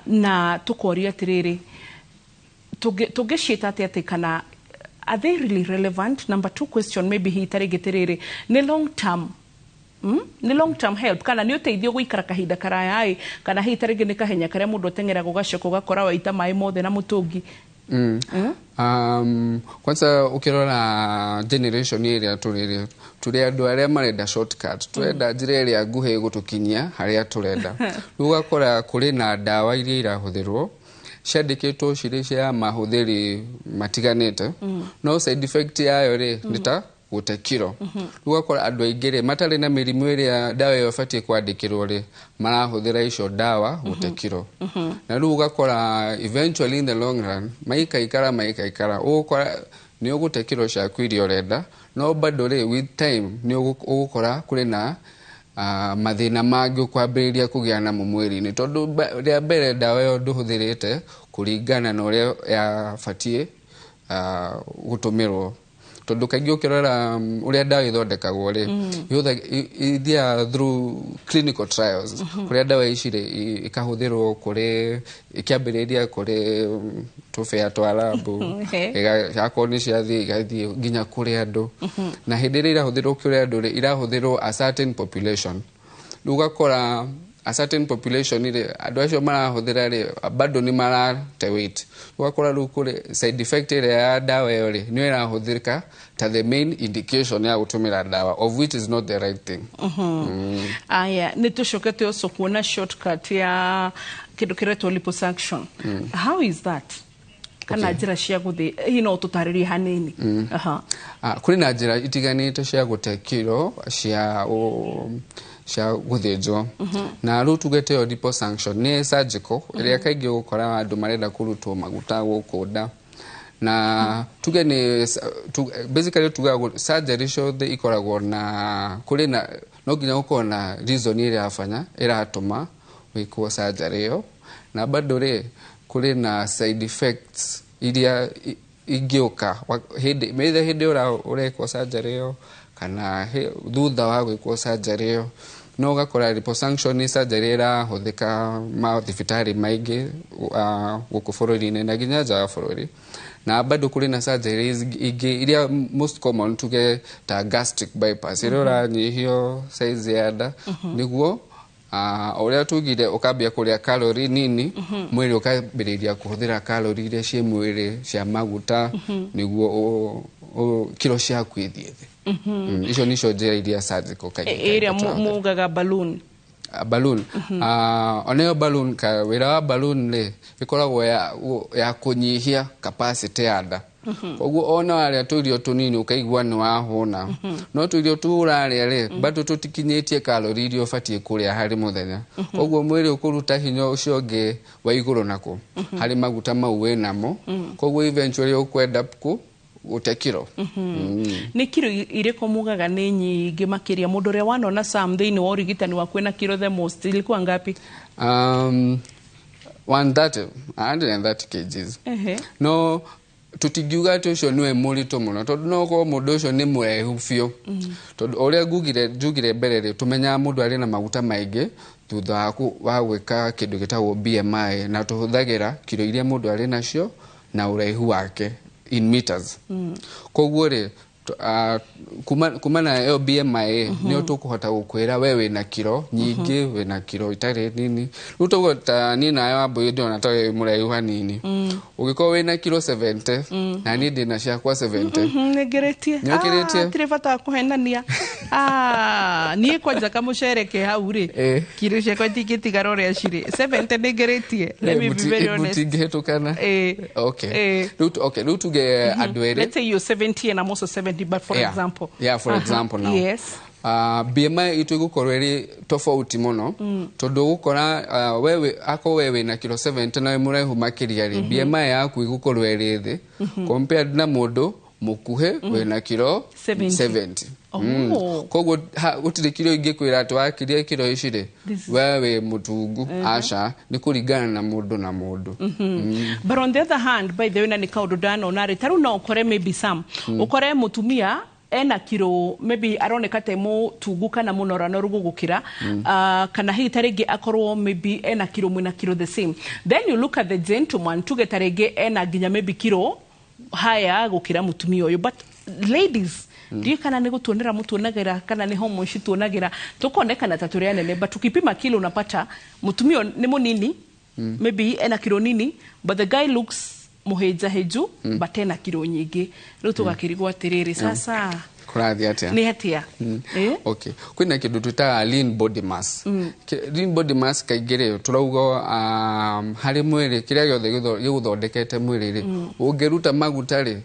Na tũkoria atĩrĩrĩ, tũngĩciĩta atĩa atĩ kana are they really relevant? Number two question maybe hihi ta rĩngĩ tĩrĩrĩ, nĩ long term? Nĩ long term help kana nĩ ũteithio gũikara kahinda karaya ĩ, kana hihi ta rĩngĩ nĩ kahenya karĩa mũndũ ateng'eraga ũgacoka ũgakora waita maĩ mothe na mũtũngi? Kwanza ukirora generation ĩrĩa tũrĩ rĩ, tũrĩ andũ arĩa marenda shortcut, tũrenda njĩra ĩrĩa nguhĩ gũtũkinyia harĩa tũrenda. Rĩu ũgakora kũrĩ na ndawa iria irahũthĩrwo ciandĩkĩtwo cirĩ cia mahũthĩri matiganĩte, no side effect yayo rĩ nĩ ta gũte kiro. Rĩu ũgakora andũ aingĩ rĩ matarĩ na mĩrimũ ĩrĩa ndawa ĩyo ĩbatiĩ kwandĩkĩrwo rĩ, marahũthĩra icio ndawa gũte kiro, na rĩu ũgakora eventually in the long run maikaikara maikaikara ũgũkora nĩ ũgũte kiro ciaku iria ũrenda, no bado rĩ, with time nĩ ũgũkora kũrĩ na mathĩna mangĩ ũkwambĩrĩria kũgĩa namo mwĩrĩ-inĩ, tondũ rĩa mbere ndawa ĩyo ndũhũthĩrĩte kũringana na ũrĩa yabatiĩ gũtũmĩrwo, tondũ kaingĩ ũkĩrora ũrĩa ndawa ithondekagwo rĩ, ithiaga through clinical trials, kũrĩa ndawa ici rĩ ikahũthĩrwo kũrĩ ikĩambĩrĩria kũrĩ tũbĩa twa lab, akorwo nĩ ciathiĩ igathiĩ nginya kũrĩ andũ, na hĩndĩ ĩrĩa irahũthĩrwo kũrĩ andũ rĩ, irahũthĩrwo a certain population. Rĩu ũgakora a certain population rĩ, andũ acio marahũthĩra rĩ, bado nĩ marate weight. Ũgakora rĩu kũrĩ side effect ĩrĩa ya ndawa ĩyo rĩ, nĩyo ĩrahũthĩka ta the main indication ya gũtũmĩra ndawa, of which is not the right thing. Aya, nĩ tũcokete also kuona shortcut ya kĩndũ kĩretwo liposuction. How is that? Kana njĩra cia gũthĩ hihi no tũtarĩrie hanini? Aha. Kũrĩ na njĩra itiganĩte cia gũte kiro cia gũthĩnjwo, na rĩu tuge ta ĩyo liposuction nĩ surgical, ĩrĩa kaingĩ ũgũkora andũ marenda kũrutwo maguta gũkũ nda, na tuge nĩ basically tugaga surgery ciothe ikoragwo na kũrĩ na no nginya gũkorwo na reason ĩrĩa ĩrafanya ĩratũma wĩkwo surgery ĩyo, na bado rĩ kũrĩ na side effects iria ingĩũka hĩndĩ either hĩndĩ ũrekwo surgery ĩyo kana thutha wa gwĩkwo surgery ĩyo. No ũgakora liposuction nĩ surgery ĩrahũthĩka mathibitarĩ maingĩ gũkũ bũrũri-inĩ na nginya nja wa bũrũri, na bado kũrĩ na surgeries ingĩ iria most common, tuge ta gastric bypass, ĩrĩa ũranyihio size ya nda nĩguo ũrĩa tugire ũkambia kũrĩa calorie nini, mwĩrĩ ũkambĩrĩria kũhũthĩra calorie iria ciĩ mwĩrĩ cia maguta nĩguo kiro ciaku ithiĩ thĩ. Icio nicio njĩra iria surgical kaingĩ Ĩrĩa kaingĩ tũrahũthĩra. Mugaga balloon? Balloon, onayo balloon, ka wĩra wa balloon rĩ, ĩkoragwo ya kũnyihia capacity ya nda, koguo ona warĩa tũirio tũnini ũkaigua nĩ wahũna, no tũirio tũu ũrarĩa rĩ, bado tũtikinyĩtie calorie iria ũbatiĩ kũrĩa harĩ mũthenya, koguo mwĩrĩ ũkũruta hinya ũcio ũngĩ wa igũrũ nako harĩ maguta mau wĩnamo, koguo eventually ũkwenda kũ gũte kiro. Nĩ kiro irĩkũ mugaga nĩ nyingĩ makĩria mũndũ ũrĩa wanona Sam thĩinĩ wa ũrigitani waku na kiro the most ilikuwa ngapi? 130 kgs. No. Tũtingiuga atĩ ũcio nĩwe mũritũ mũno, tondũ no ũkorwo mũndũ ũcio nĩ mũraihu biũ, tondũ ũrĩa ngugire njugire mbere rĩ, tũmenyaga mũndũ arĩ na maguta maingĩ thutha wa gwĩka kĩndũ gĩtagwo BMI, na tũhũthagĩra kiro iria mũndũ arĩ nacio na ũraihu wake in meters. Koguo rĩ, kuma na ĩyo BMI nĩyo tũkũhota gũkwĩra we wĩna kiro nyingĩ, wĩna kiro itarĩ nini. Rĩu tũguo ta niĩ nawe Wambũi, ndĩrona ta wĩ mũraihu hanini. Ũngĩkorwo wĩna kiro 70 na niĩ ndĩna ciakwa 70. Nĩ ngĩrĩtie. Nĩ ũkĩrĩtie? Hatirĩ bata wa kũhenania. Niĩ kwanja kamũcere ke hau rĩ, kiro ciakwa itingĩtigara ũrĩa cirĩ. 70 nĩ ngĩrĩtie. Let me be very honest. Mũtingĩhĩtũkana. Okay. Rĩu, okay, rĩu tuge andũ erĩ. Let's say you're 70 and I'm also 70, but for example. Yeah, for example now. BMI itu ĩgũkorwo ĩrĩ tofauti mũno, tondũ ũgũkora wewe akorwo we wĩna kiro 70 na wĩ mũraihu makĩria rĩ, BMI yaku ĩgũkorwo ĩrĩ thĩ compared na mũndũ mũkuhĩ wĩna kiro 70. 70. Oh. Koguo gũtirĩ kiro ingĩkwĩra atĩ wakiria kiro ici rĩ, we wĩ mũtungu. Aca, nĩ kũringana na mũndũ na mũndũ. But on the other hand, by the way, na nĩ kaũndũ ndanona rĩ, ta rĩu no ũkore maybe some ũkore mũtumia ena kiro, maybe aroneka te mũtungu kana mũnoranoru gũgũkĩra, kana hihi ta rĩngĩ akorwo maybe ena kiro, mwĩna kiro the same. Then you look at the gentleman, tuge ta rĩngĩ ena nginya maybe kiro haya gũkĩra mũtumia ũyũ. But ladies, ndiũĩ kana nĩ gũtuonera mũtuonagĩra kana nĩ hormones cituonagĩra, tũkonekana ta tũrĩ anene, but ukipima kilo unapata mũtumia nĩ mũnini, maybe ena kiro nini, but the guy looks mũhĩnjahĩnju, but ena kiro nyingĩ. Rĩu tũgakĩrigwo atĩrĩrĩ, sasa Kũrathiĩ atĩa? Nĩ atĩa? Eh? Okay, kwĩna kĩndũ twĩtaga lean body mass. Lean body mass kaingĩ rĩ, tũrauga harĩ mwĩrĩ kĩrĩa gĩothe gĩgũthondekete mwĩrĩ rĩ, ũngĩruta maguta rĩ,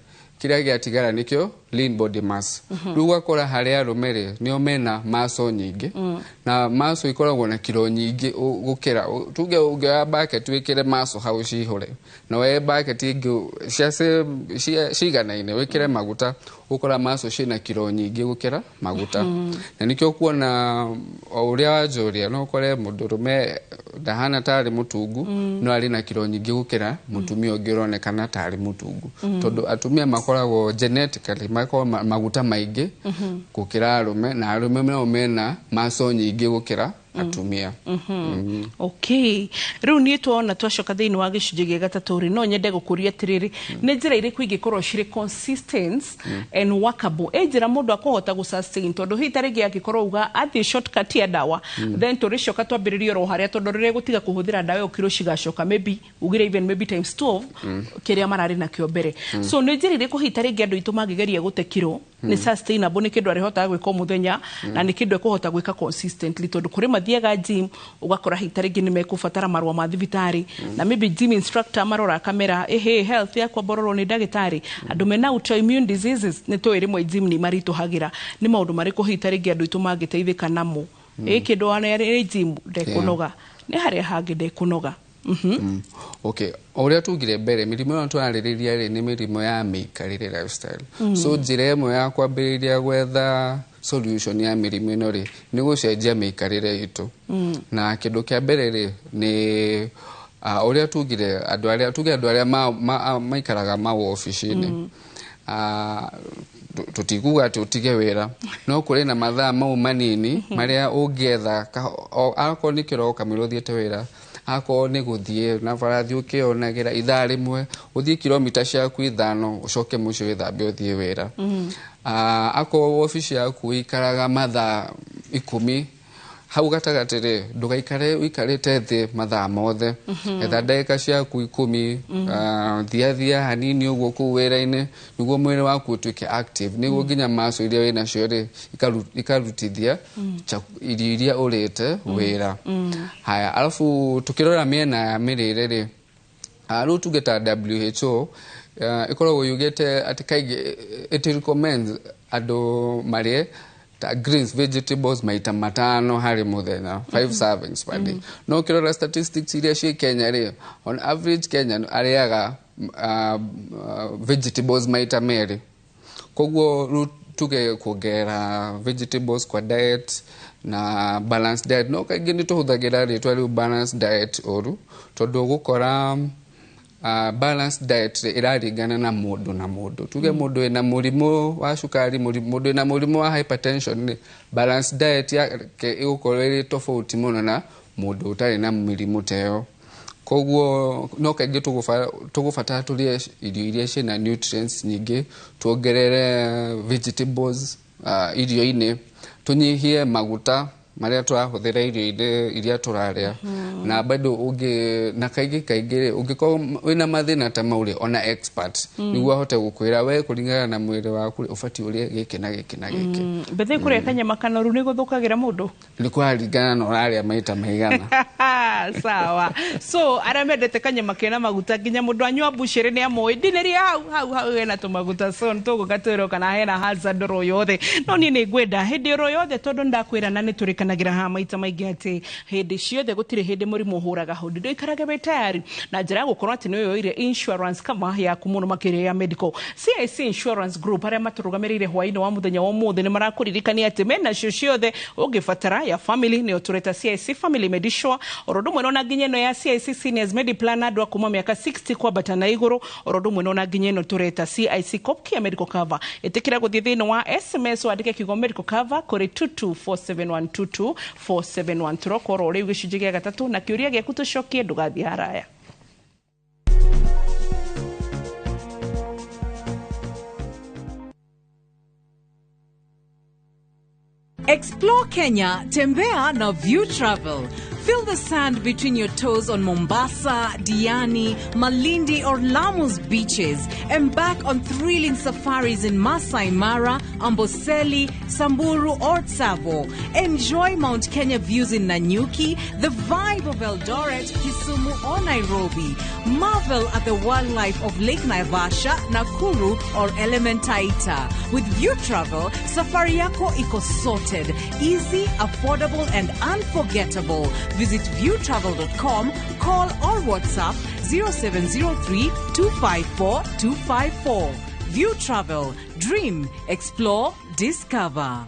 kĩrĩa gĩatigara nĩkĩo lean body mass. Rĩu ũgakora harĩ arũme rĩ, nĩo mena muscle nyingĩ, na muscle ikoragwo na kiro nyingĩ gũkĩra tuge ũngĩoya bucket wĩkĩre muscle hau cihũre, na woe bucket ĩngĩ cia ciganaine wĩkĩre maguta, ũkora muscle ciĩna kiro nyingĩ gũkĩra maguta. Na nĩkĩo kuona o ũrĩa wanjũria, no ũkore mũndũrũme ndahana tarĩ mũtungu, no arĩ na kiro nyingĩ gũkĩra mũtumia ũngĩ ũronekana tarĩ mũtungu, tondũ atumia makoragwo genetically makoragwo maguta maingĩ gũkĩra arũme, na arũme nao mena muscle nyingĩ gũkĩra atumia. Okay, rĩu niĩ tuona twacoka thĩinĩ wa gĩcunjĩ gĩa gatatũ rĩ, no nyende gũkũria atĩrĩrĩ, nĩ njĩra irĩkũ ingĩkorwo cirĩ consistent and workable, ĩ njĩra mũndũ akũhota gũ sustain, tondũ hihi ta rĩngĩ angĩkorwo uga athiĩ shortcut ya ndawa, then tũrĩcoka twambĩrĩrie oro harĩa, tondũ rĩrĩa gũtiga kũhũthĩra ndawa ĩyo kiro cigacoka, maybe ugire even maybe times 12 kĩrĩa mararĩ nakĩo mbere. So nĩ njĩra irĩkũ hihi ta rĩngĩ andũ aitũ mangĩgeria gũte kiro, nĩ sustainable, nĩ kĩndũ arĩhotaga gwĩka o mũthenya na nĩ kĩndũ ekũhota gwĩka consistently? Tondũ kũrĩ mathiaga gym, ũgakora hihi ta rĩngĩ nĩ mekũbatara marũa ma thibitarĩ, na maybe gym instructor marora kamera ĩhĩ health yakwa mbororwo nĩ ndagĩtarĩ. Andũ mena autoimmune diseases nĩ tũĩ rĩmwe gym nĩ maritũhagĩra. Nĩ maũndũ marĩkũ hihi ta rĩngĩ andũ aitũ mangĩteithĩka namo, ĩ kĩndũ ona rĩ gym ndekũnoga, nĩ harĩa hangĩ ndekũnoga? Okay, o ũrĩa tugire mbere, mĩrimũ ĩno tũrarĩrĩria rĩ, nĩ mĩrimũ ya mĩikarĩre, lifestyle. So njĩra ĩmwe ya kwambĩrĩria gwetha solution ya mĩrimũ ĩno rĩ, nĩ gũcenjia mĩikarĩre itũ. Na kĩndũ kĩa mbere rĩ, nĩ ũrĩa tugire, andũ arĩa tuge andũ arĩa maikaraga mawobici-inĩ, tũtikuga atĩ ũtige wĩra, no kũrĩ na mathaa mau manini marĩa ũngĩetha akorwo nĩ kĩroko kamũira ũthiĩte wĩra, akorwo nĩ gũthiĩ na barathi ũkĩonagĩra ithaa rĩmwe, ũthiĩ kilomita ciaku 5, ũcoke mũciĩ wĩthambe ũthiĩ wĩra. Akorwo wabici yaku ũikaraga mathaa 10, hau gatagatĩ rĩ, ndũgaikare ũikarĩte thĩ mathaa mothe. Etha ndagĩka ciaku 10, thia thia hanini ũguo kũu wĩra-inĩ, nĩguo mwĩrĩ waku ũtuĩke active, nĩguo nginya muscle iria wĩnacio rĩ, ikarutithia irio iria ũrĩte wĩra. Haya, alafu tukĩrora mĩena ya mĩrĩre rĩ, rĩu tuge ta WHO ĩkoragwo yugĩte atĩ kaingĩ it recommends andũ marĩe ta greens, vegetables maita 5 harĩ mũthenya, five servings per day. No ũkĩrora statistics iria ciĩ Kenya rĩ, on average Kenya arĩaga vegetables maita 2. Koguo rĩu tuge kuongerera vegetables kwa diet na balanced diet, no kaingĩ nĩ tũhũthagĩra rĩtwa rĩu balanced diet ũru, tondũ ũgũkora Balanced diet ĩraringana na mũndũ na mũndũ. Tuge mũndũ wĩna mũrimũ wa cukari, mũndũ wĩna mũrimũ wa hypertension rĩ, balanced diet yake ĩgũkorwo ĩrĩ tofauti mũno na mũndũ ũtarĩ na mĩrimũ ta ĩyo. Koguo no kaingĩ tũgũbatara tũrĩe irio iria ciĩna nutrients nyingĩ, tuongerere vegetables irio-inĩ, tũnyihie maguta marĩa tũrahũthĩra irio-inĩ iria tũrarĩa. Na bado ũngĩ na kaingĩ kaingĩ rĩ, ũngĩkorwo wĩna mathĩna ta mau rĩ, ona expert nĩguo ahote gũkwĩra we kũringana na mwĩrĩ waku rĩ, ũbatiĩ ũrĩe gĩkĩ na gĩkĩ na gĩkĩ. Bethe kũrĩa kanyama kanoru nĩ gũthũkagĩra mũndũ? Nĩ kũraringana na ũrarĩa maita maigana. Sawa. So arĩa mendete kanyama kena maguta nginya mũndũ anyua mbucĩrĩ nĩ amoĩ ndinĩria hau hau hau hena tũmaguta, so nĩtũgũka twĩrwo kana hena hazard oro yothe. No niĩ nĩ ngwenda hĩndĩ oro yothe tondũ ndakwĩra na nĩ tũrĩkanagira haha maita maingĩ atĩ hĩndĩ ciothe gũtirĩ hĩndĩ mũrimũ ũhũraga hũndi. Ndũikarage wĩ tayari na njĩra ya gũkorwo atĩ nĩ ũyoire insurance cover yaku mũno makĩria ya medical. CIC Insurance Group arĩa matũrũgamĩrĩire hwaĩ-inĩ wa mũthenya wa ũmũthĩ nĩ marakũririkania atĩ mena cio ciothe ũngĩbatara ya family nĩyo tũreta CIC Family Medisure, oro ũndũ ũmwe na nginya ĩno ya CIC Seniors Mediplan andũ a kuma mĩaka 60 kwambata na igũrũ, oro ũndũ ũmwe na nginya ĩno tũreta CIC Copcare Medical Cover. Ĩtĩkĩra gũthiĩ thĩinĩ wa SMS wandĩke kiugo medical cover kũrĩ 22471 22471. Tũrokorwo rĩu gĩcunjĩ gĩa gatatũ na kĩũria gĩaku tũcokie, ndũgathiĩ haraya. Explore Kenya, tembea na View Travel. Feel the sand between your toes on Mombasa, Diani, Malindi or Lamu's beaches. Embark on thrilling safaris in Masai Mara, Amboseli, Samburu or Tsavo. Enjoy Mount Kenya views in Nanyuki, the vibe of Eldoret, Kisumu or Nairobi. Marvel at the wildlife of Lake Naivasha, Nakuru or Elementaita. With View Travel, safari yako iko sorted, easy, affordable and unforgettable. Visit viewtravel.com, call or WhatsApp 0703 254 254. View Travel. Dream, explore, discover.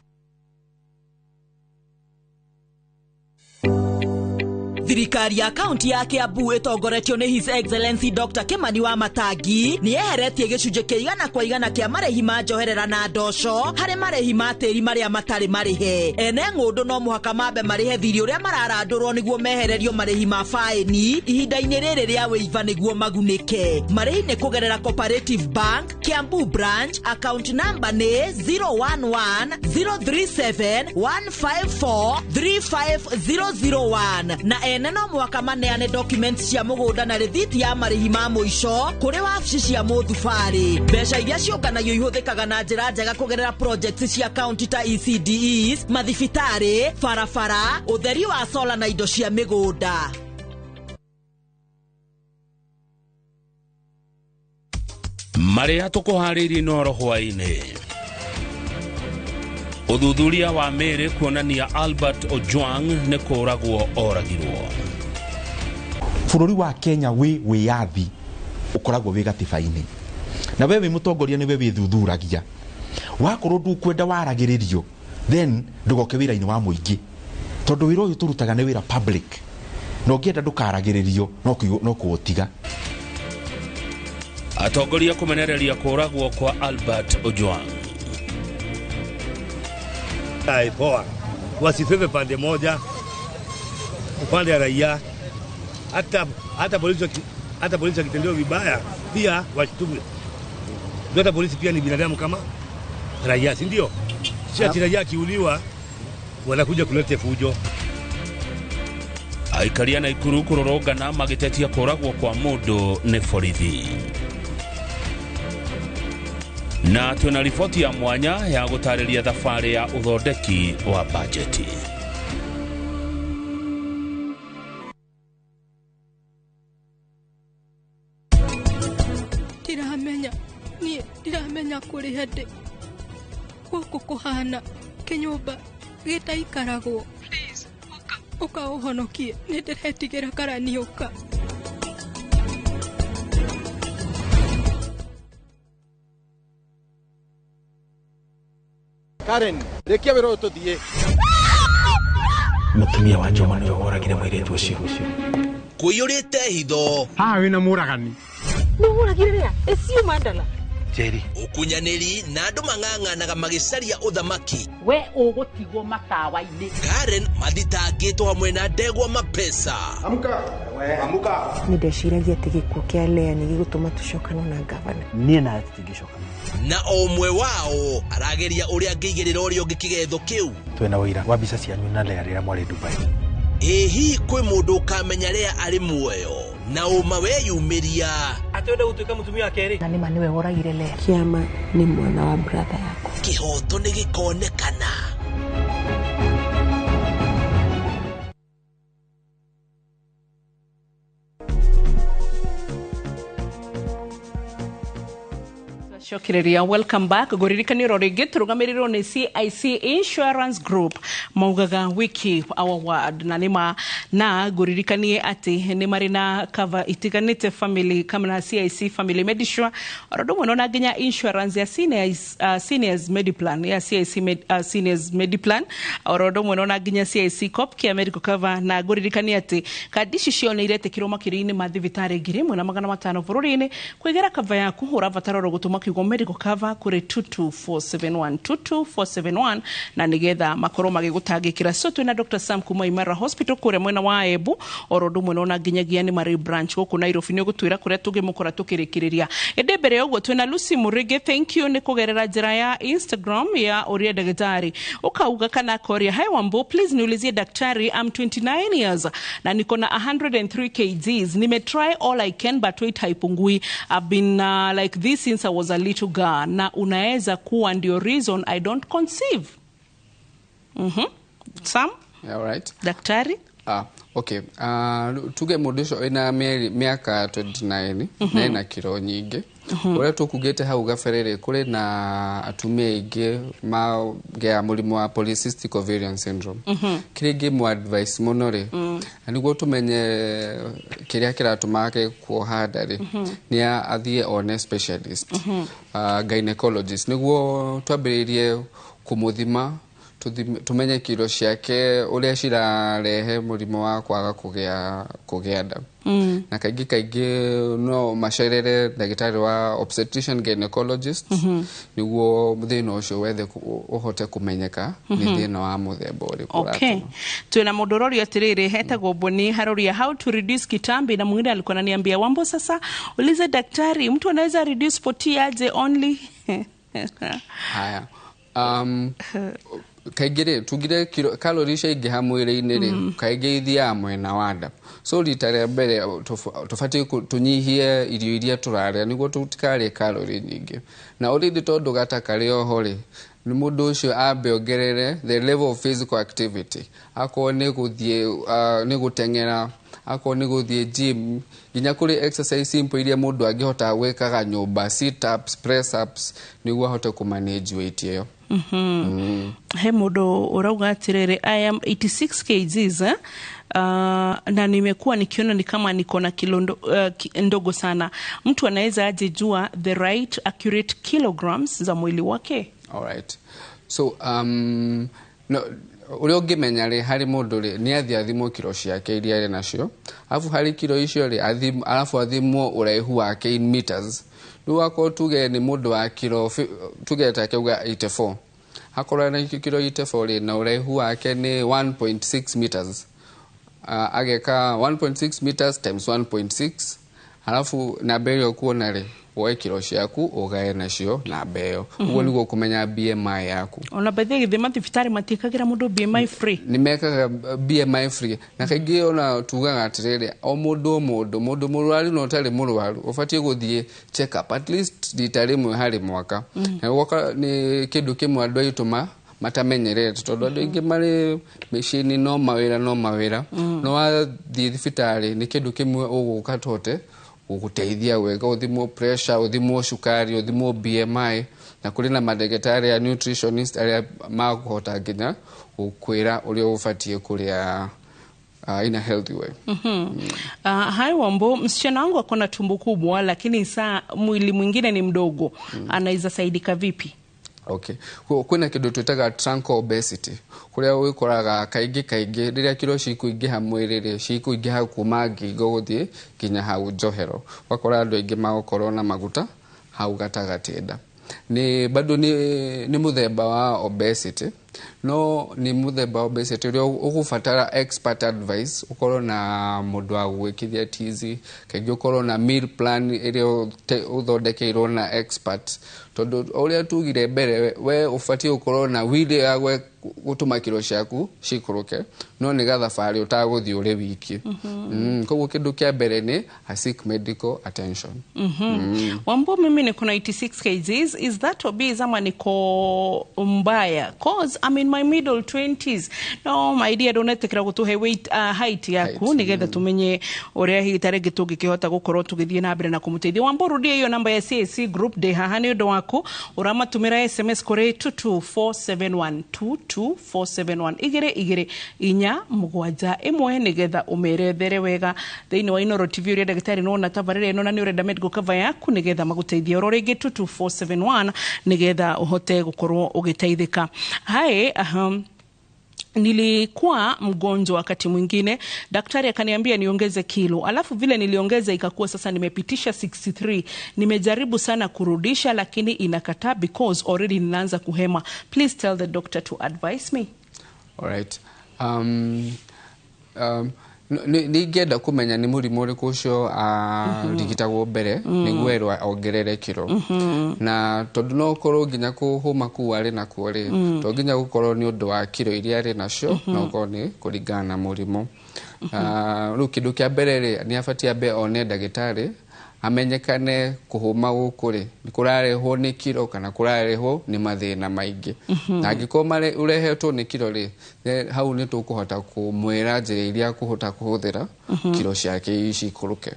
Thirikari ya kaunti ya Kiambu ĩtongoretio nĩ His Excellency Dr. Kimani wa Matangi nĩ yeheretie gĩcunjĩ kĩa 100% kĩa marĩhi ma njoherera na ndoco harĩ marĩhi ma tĩri marĩa matarĩ marĩhe. Ene ng'ũndũ no mũhaka mambe marĩhe thirĩ ũrĩa mararandũrwo nĩguo mehererio marĩhi ma faĩni ihinda-inĩ rĩrĩ rĩa wĩiva nĩguo magunĩke. Marĩhi nĩ kũgerera Cooperative Bank, Kiambu Branch, account number nĩ 011 037 154 35001 na ene no mwaka maneane documents cia mũgũnda na rĩthiti ya marĩhi ma mũico kũrĩ wabici cia mũthubarĩ. Mbeca iria ciũnganagio ihũthĩkaga na njĩra njega kũgerera projects cia county ta ECDEs, mathibitarĩ, barabara, ũtheri wa sola na indo cia mĩgũnda. Marĩa tũkũharĩirie noro hwaĩ-inĩ. Ũthuthuria wa mĩĩrĩ kuonania Albert Ojwang nĩ kũragwo oragirwo. Bũrũri wa Kenya wĩ wĩyathi ũkoragwo wĩ gatiba-inĩ, na we wĩ mũtongoria nĩwe wĩthuthuragia. Wakorwo ndũkwenda waragĩrĩrio, then ndũgoke wĩra-inĩ wa mũingĩ, tondũ wĩra ũyũ tũrutaga nĩ wĩra public, na ũngĩenda ndũkaragĩrĩrio no kũũtiga. Atongoria kũmenereria kũragwo kwa Albert Ojwang. Poa, wasifeve pande moja, upande ya raia, hata polisi wakitendewa vibaya pia washtume. Hata polisi pia ni binadamu kama raia, si ndio? Si ati raia akiuliwa wanakuja kuleta fujo. Aikaria Naikuru kũrũrũngana magĩtetia kũragwo kwa mũndũ nĩ borithi. Na twĩna riboti ya mwanya ya gũtarĩria thabarĩ ya ũthondeki wa bajeti. Ndiramenya, niĩ ndiramenya kũrĩ hĩndĩ gũkũ kũhana kĩnyũmba gĩtaikaragwo. Please, ũka ũhonokie, nĩ ndĩretigĩra karani ũka. Karen, rĩkia wĩra ũyũ tũthiĩ. Mũtumia wa Njoma nĩwe woragire mũirĩtu ũcio. Kũiyũrĩte hitho. Haha wĩna mũragani. Nĩ ũragire rĩa ĩciũ mandala Jerry. Ũkunyanĩri na andũ mang'ang'anaga magĩcaria ũthamaki. We ũgũtigwo matawa-inĩ. Karen mathitangĩtwo hamwe na ndegwa mapesa. Amka. We amka. Nĩ ndeciragia atĩ gĩkuũ kĩa Lea nĩ gĩgũtũma tũcokane na gavana. Niĩ nawe tũtingĩcokana. Na o ũmwe wao arageria ũrĩa angĩigĩrĩra ũrĩa ũngĩ kĩgetho kĩu. Twĩna ũira wa mbica cianyu na Lea rĩrĩa mwarĩ Dubai. Ĩ hihi kwĩ mũndũ ũkamenya Lea arĩ muoyo na ũma weyumĩria atĩ gũtuĩka mũtumia wa kerĩ na nĩma nĩwe woragire Lea. Kĩama nĩ mwana wa brother yakwa. Kĩhoto nĩ gĩkonekana. Shokireria, welcome back. Goririkani rorige turugamiriro ni CIC Insurance Group maugaga we keep our word na nima na goririkanie ati ni mari na cover itiganite family kama na CIC Family Medisure orodo muno na nginya insurance ya seniors, seniors Mediplan ya CIC seniors Mediplan orodo muno na nginya CIC Cop kia medical cover na goririkanie ati kandi ici cione iretikirwo makiri-ini ma thibitari 1500 bururi-ini kwigera cover yaku urabatara oro gutuma kiugo medical cover kuri 22471 22471 na nigetha makorwo magigutangikira. So twina Dr. Sam kuma Imara Hospital kuria mwena wa Embu oro ndumwe nona nginyagia ni mari branch guku Nairobi ni gutwira kuria tungimukora tukirikiriria. Ende mbere uguo twina Lucy Murige, thank you ni kugerera njira ya Instagram ya uria daktari ukauga kana koria hi Wambo, please niulizie daktari, I'm 29 years na niko na 103 kgs, nimetry all I can but weight haipungui. I've been like this since I was a little girl, na unaweza kuwa ndio reason I don't conceive. Sam? Yeah, all right. Daktari? Okay. Tuge mũndũ ũcio wĩna mĩaka 29 na ena kiro nyingĩ. Ũrĩa tũkugĩte hau gabere rĩ, kũrĩ na atumia aingĩ magĩa mũrimũ wa polycystic ovarian syndrome. Kĩrĩa ingĩmũ advice mũno rĩ, na nĩguo tũmenye kĩrĩa kĩratũma age kuoha nda rĩ, nĩ athiĩ one specialist, gynecologist, nĩguo twambĩrĩrie kũmũthima tumenye kiro ciake uria cirarehe mũrimũ wa kwaga kũgĩa nda. Na kaingĩ kaingĩ no macerere ndagĩtarĩ wa obstetrician gynecologist nĩguo thĩna ũcio wethe ũhote kũmenyeka nĩ thĩna wa mũthemba ũrĩkũ. Okay. Twina mũndũ ũroria atĩrĩrĩ, hetagwo Boni, haroria how to reduce kitambi, na mwingine alikuwa ananiambia Wambo, sasa ulize daktari mtu anaweza reduce poti aje only. Haya. Kaingĩ rĩ tugire calorie ciaingĩha mwĩrĩ-inĩ rĩ, kaingĩ ithiaga mwena wa nda. So rita rĩa mbere tũbatiĩ tũnyihie irio iria tũrarĩa nĩguo tũtikarĩe calorie nyingĩ. Na already tondũ gata karĩ oho rĩ, nĩ mũndũ ũcio ambe ongerere the level of physical activity. Akorwo nĩ gũthiĩ nĩ gũteng'era, akorwo nĩ gũthiĩ gym, nginya kũrĩ exercise simple iria mũndũ angĩhota gwĩkaga nyũmba, sit ups, press ups, nĩguo ahote kũmanage weight ĩyo. He mũndũ ũrauga atĩrĩrĩ, I am 86 kgs na nimekuwa nikiona ni kama niko na kilo ndogo sana. Mtu anaweza aje jua the right accurate kilograms za mwili wake? All right. So no, ũrĩa ũngĩmenya rĩ harĩ mũndũ rĩ nĩ athiĩ athimwo kiro ciake iria arĩ nacio, arabu harĩ kiro icio rĩ arabu athimwo ũraihu wake in meters. Rĩu akorwo tuge nĩ mũndũ wa kiro tuge take uga 84, akorwo na kiro 84 rĩ na ũraihu wake nĩ 1.6 meters, ageka 1.6 meters times 1.6, arabu namba ĩrĩa ũkuona rĩ woe kiro ciaku ũgae nacio namba ĩyo. Ũguo nĩguo kũmenya BMI yaku. Ona by the way githĩ mathibitarĩ matiĩkagĩra mũndũ BMI free? Nĩ mekaga BMI free, na kaingĩ ona tugaga atĩrĩrĩ, o mũndũ mũndũ mũrwaru na ũtarĩ mũrwaru ũbatiĩ gũthiĩ check up at least rita rĩmwe harĩ mwaka. Na gwoka nĩ kĩndũ kĩmwe andũ aitũ matamenyerete, tondũ andũ aingĩ marĩ mĩciĩ-inĩ no mawĩra no wathiĩ thibitarĩ nĩ kĩndũ kĩmwe ũgũka tũhote gũgũteithia wega, ũthimwo pressure, ũthimwo cukari, ũthimwo BMI, na kũrĩ na mandagĩtarĩ a nutritionist arĩa makũhota nginya gũkwĩra ũrĩa ũbatiĩ kũrĩa in a healthy way. Hi Wambo, msichana wangu akona tumbo kubwa lakini saa mwili mwingine ni mdogo. Anaweza saidika vipi? Okay. Kwĩna kĩndũ twĩtaga truncal obesity, kũrĩa wĩkoraga kaingĩ kaingĩ rĩrĩa kiro cikũingĩha mwĩrĩ rĩ, cikũingĩha kuma ngingo gũthiĩ nginya hau njohero, ũgakora andũ aingĩ magũkorwo na maguta hau gatagatĩ nda. Nĩ bado nĩ mũthemba wa obesity, no nĩ mũthemba wa obesity ũrĩa ũgũbatara expert advice, ũkorwo na mũndũ wa gũgwĩkithia tizi, kaingĩ ũkorwo na meal plan ĩrĩa ũthondekeirwo na expert, tondũ ũrĩa tugire mbere, we ũbatiĩ gũkorwo na will ya gũtũma kiro ciaku cikũrũke, no nĩ gathabarĩ ũtagũthiĩ ũrĩ wiki. Koguo kĩndũ kĩa mbere nĩ a seek medical attention. Wambo, mimi niko na 86 kgs. Is that obese ama niko mbaya? Cause I'm in my middle 20s. No, my dear, ndũnetikĩra gũtũhe weight, height yaku nĩgetha tumenye ũrĩa hihi ta rĩngĩ tũngĩkĩhota gũkorwo tũgĩthiĩ na mbere na kũmũteithia. Wambo, rudia iyo namba ya CAC Group, ndĩ haha nĩ ũndũ waku. Ũramatũmĩra SMS kũrĩ 22471, 22471, 22471, nĩgetha ũmerethere wega thĩinĩ wa Inooro TV ũrĩa ndagĩtarĩ nĩwona tabarĩra ĩno na nĩ ũrenda medical cover yaku nĩgetha magũteithie. Oro rĩngĩ 22471 nĩgetha ũhote gũkorwo ũgĩteithĩka. Hai, nilikuwa mgonjwa wakati mwingine, daktari akaniambia niongeze kilo, alafu vile niliongeza ikakuwa sasa nimepitisha 63. Nimejaribu sana kurudisha lakini inakataa because already ninaanza kuhema. Please tell the doctor to advise me. Alright. Nĩ ingĩenda kũmenya nĩ mũrimũ ũrĩkũ ũcio arigitagwo mbere nĩguo erwo ongerere kiro, na tondũ no ũkorwo nginya kũhũma kũu arĩ nakuo rĩ, to nginya gũkorwo nĩ ũndũ wa kiro iria arĩ nacio, no ũkorwo nĩ kũringana na mũrimũ. Rĩu kĩndũ kĩa mbere rĩ, nĩ abatiĩ ambe one ndagĩtarĩ, amenyekane kũhũma gũkũ rĩ nĩ kũrarehwo nĩ kiro kana kũrarehwo nĩ mathĩna maingĩ. Na angĩkorwo ũrehetwo nĩ kiro rĩ, hau nĩ tũkũhota kũmwĩra njĩra iria kũhota kũhũthĩra kiro ciake cikũrũke.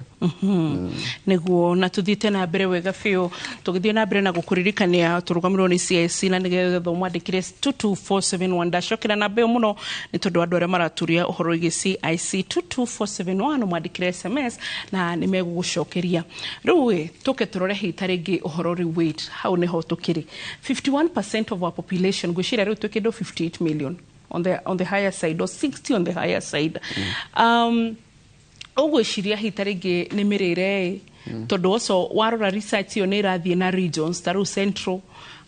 Nĩguo, na tũthiĩte na mbere wega biũ, tũgĩthiĩ na mbere na gũkũririkania tũrũgamĩrĩrwo nĩ CIC, na nĩgetha ũmwandĩkĩre 22471. Ndacokera namba ĩyo mũno nĩ tondũ andũ arĩa maraturia ũhoro wĩgiĩ CIC, 22471, ũmwandĩkĩre SMS na nĩ megũgũcokeria. Rĩu ĩ tũke tũrore hihi ta rĩngĩ ũhoro rĩu weight, hau nĩho tũkĩrĩ 51% of our population, ngwĩciria rĩu twĩ kĩndũ 58 million on the higher side or 60 on the higher side. Ũgwĩciria hihi ta rĩngĩ nĩ mĩrĩre ĩ, tondũ also warora research ĩyo nĩ ĩrathiĩ na regions, ta rĩu Central,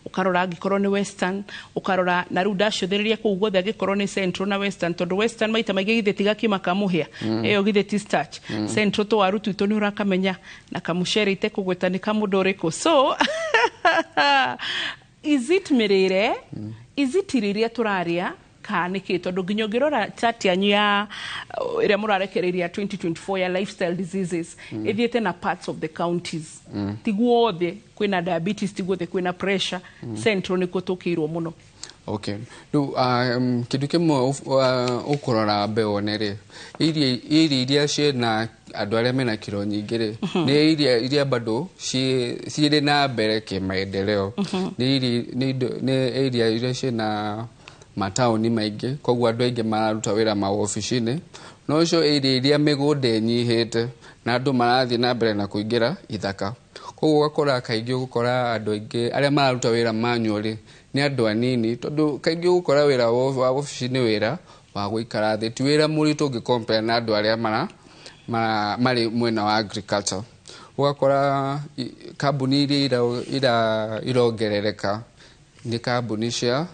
ũkarora angĩkorwo nĩ Western, ũkarora na rĩu ndacũthĩrĩria kũu guothe angĩkorwo nĩ Central na Western, tondũ Western maita maingĩ githĩ tiga kĩmaka mũhĩa, ĩyo githĩ ti starch. Central tũwaru twitũ nĩ ũrakamenya na kamũcere itekũgweta nĩ kamũndũ ũrĩkũ. So is it mĩrĩre, is it irio iria tũrarĩa, kana nĩkĩ? Tondũ nginya ũngĩrora chart yanyu ya ĩrĩa mũrarekereiria 2024 ya lifestyle diseases, ĩthiĩte na parts of the counties. Ti guothe kwĩna diabetes, ti guothe kwĩna pressure. Central nĩkuo tũkĩirwo mũno. Okay. Rĩu kĩndũ kĩmwe ũkũrora mbe wone rĩ, irio iria ciĩna andũ arĩa mena kiro nyingĩ rĩ, nĩ iria iria bado cirĩ na mbere kĩmaendeleo, nĩ area iria ciĩna mataũni maingĩ, koguo andũ aingĩ mararuta wĩra mawobici-inĩ, no ũcio area iria mĩgũnda ĩnyihĩte na andũ marathiĩ na mbere na kũingĩra ithaka, koguo ũgakora kaingĩ ũgũkora andũ aingĩ arĩa mararuta wĩra manually nĩ andũ anini, tondũ kaingĩ ũgũkora wĩra wa obici nĩ wĩra wa gũikara thĩ, ti wĩra mũritũ ũngĩ compare na andũ arĩa marĩ mwena wa agriculture. Ũgakora kambuni iria irongerereka nĩ kambuni cia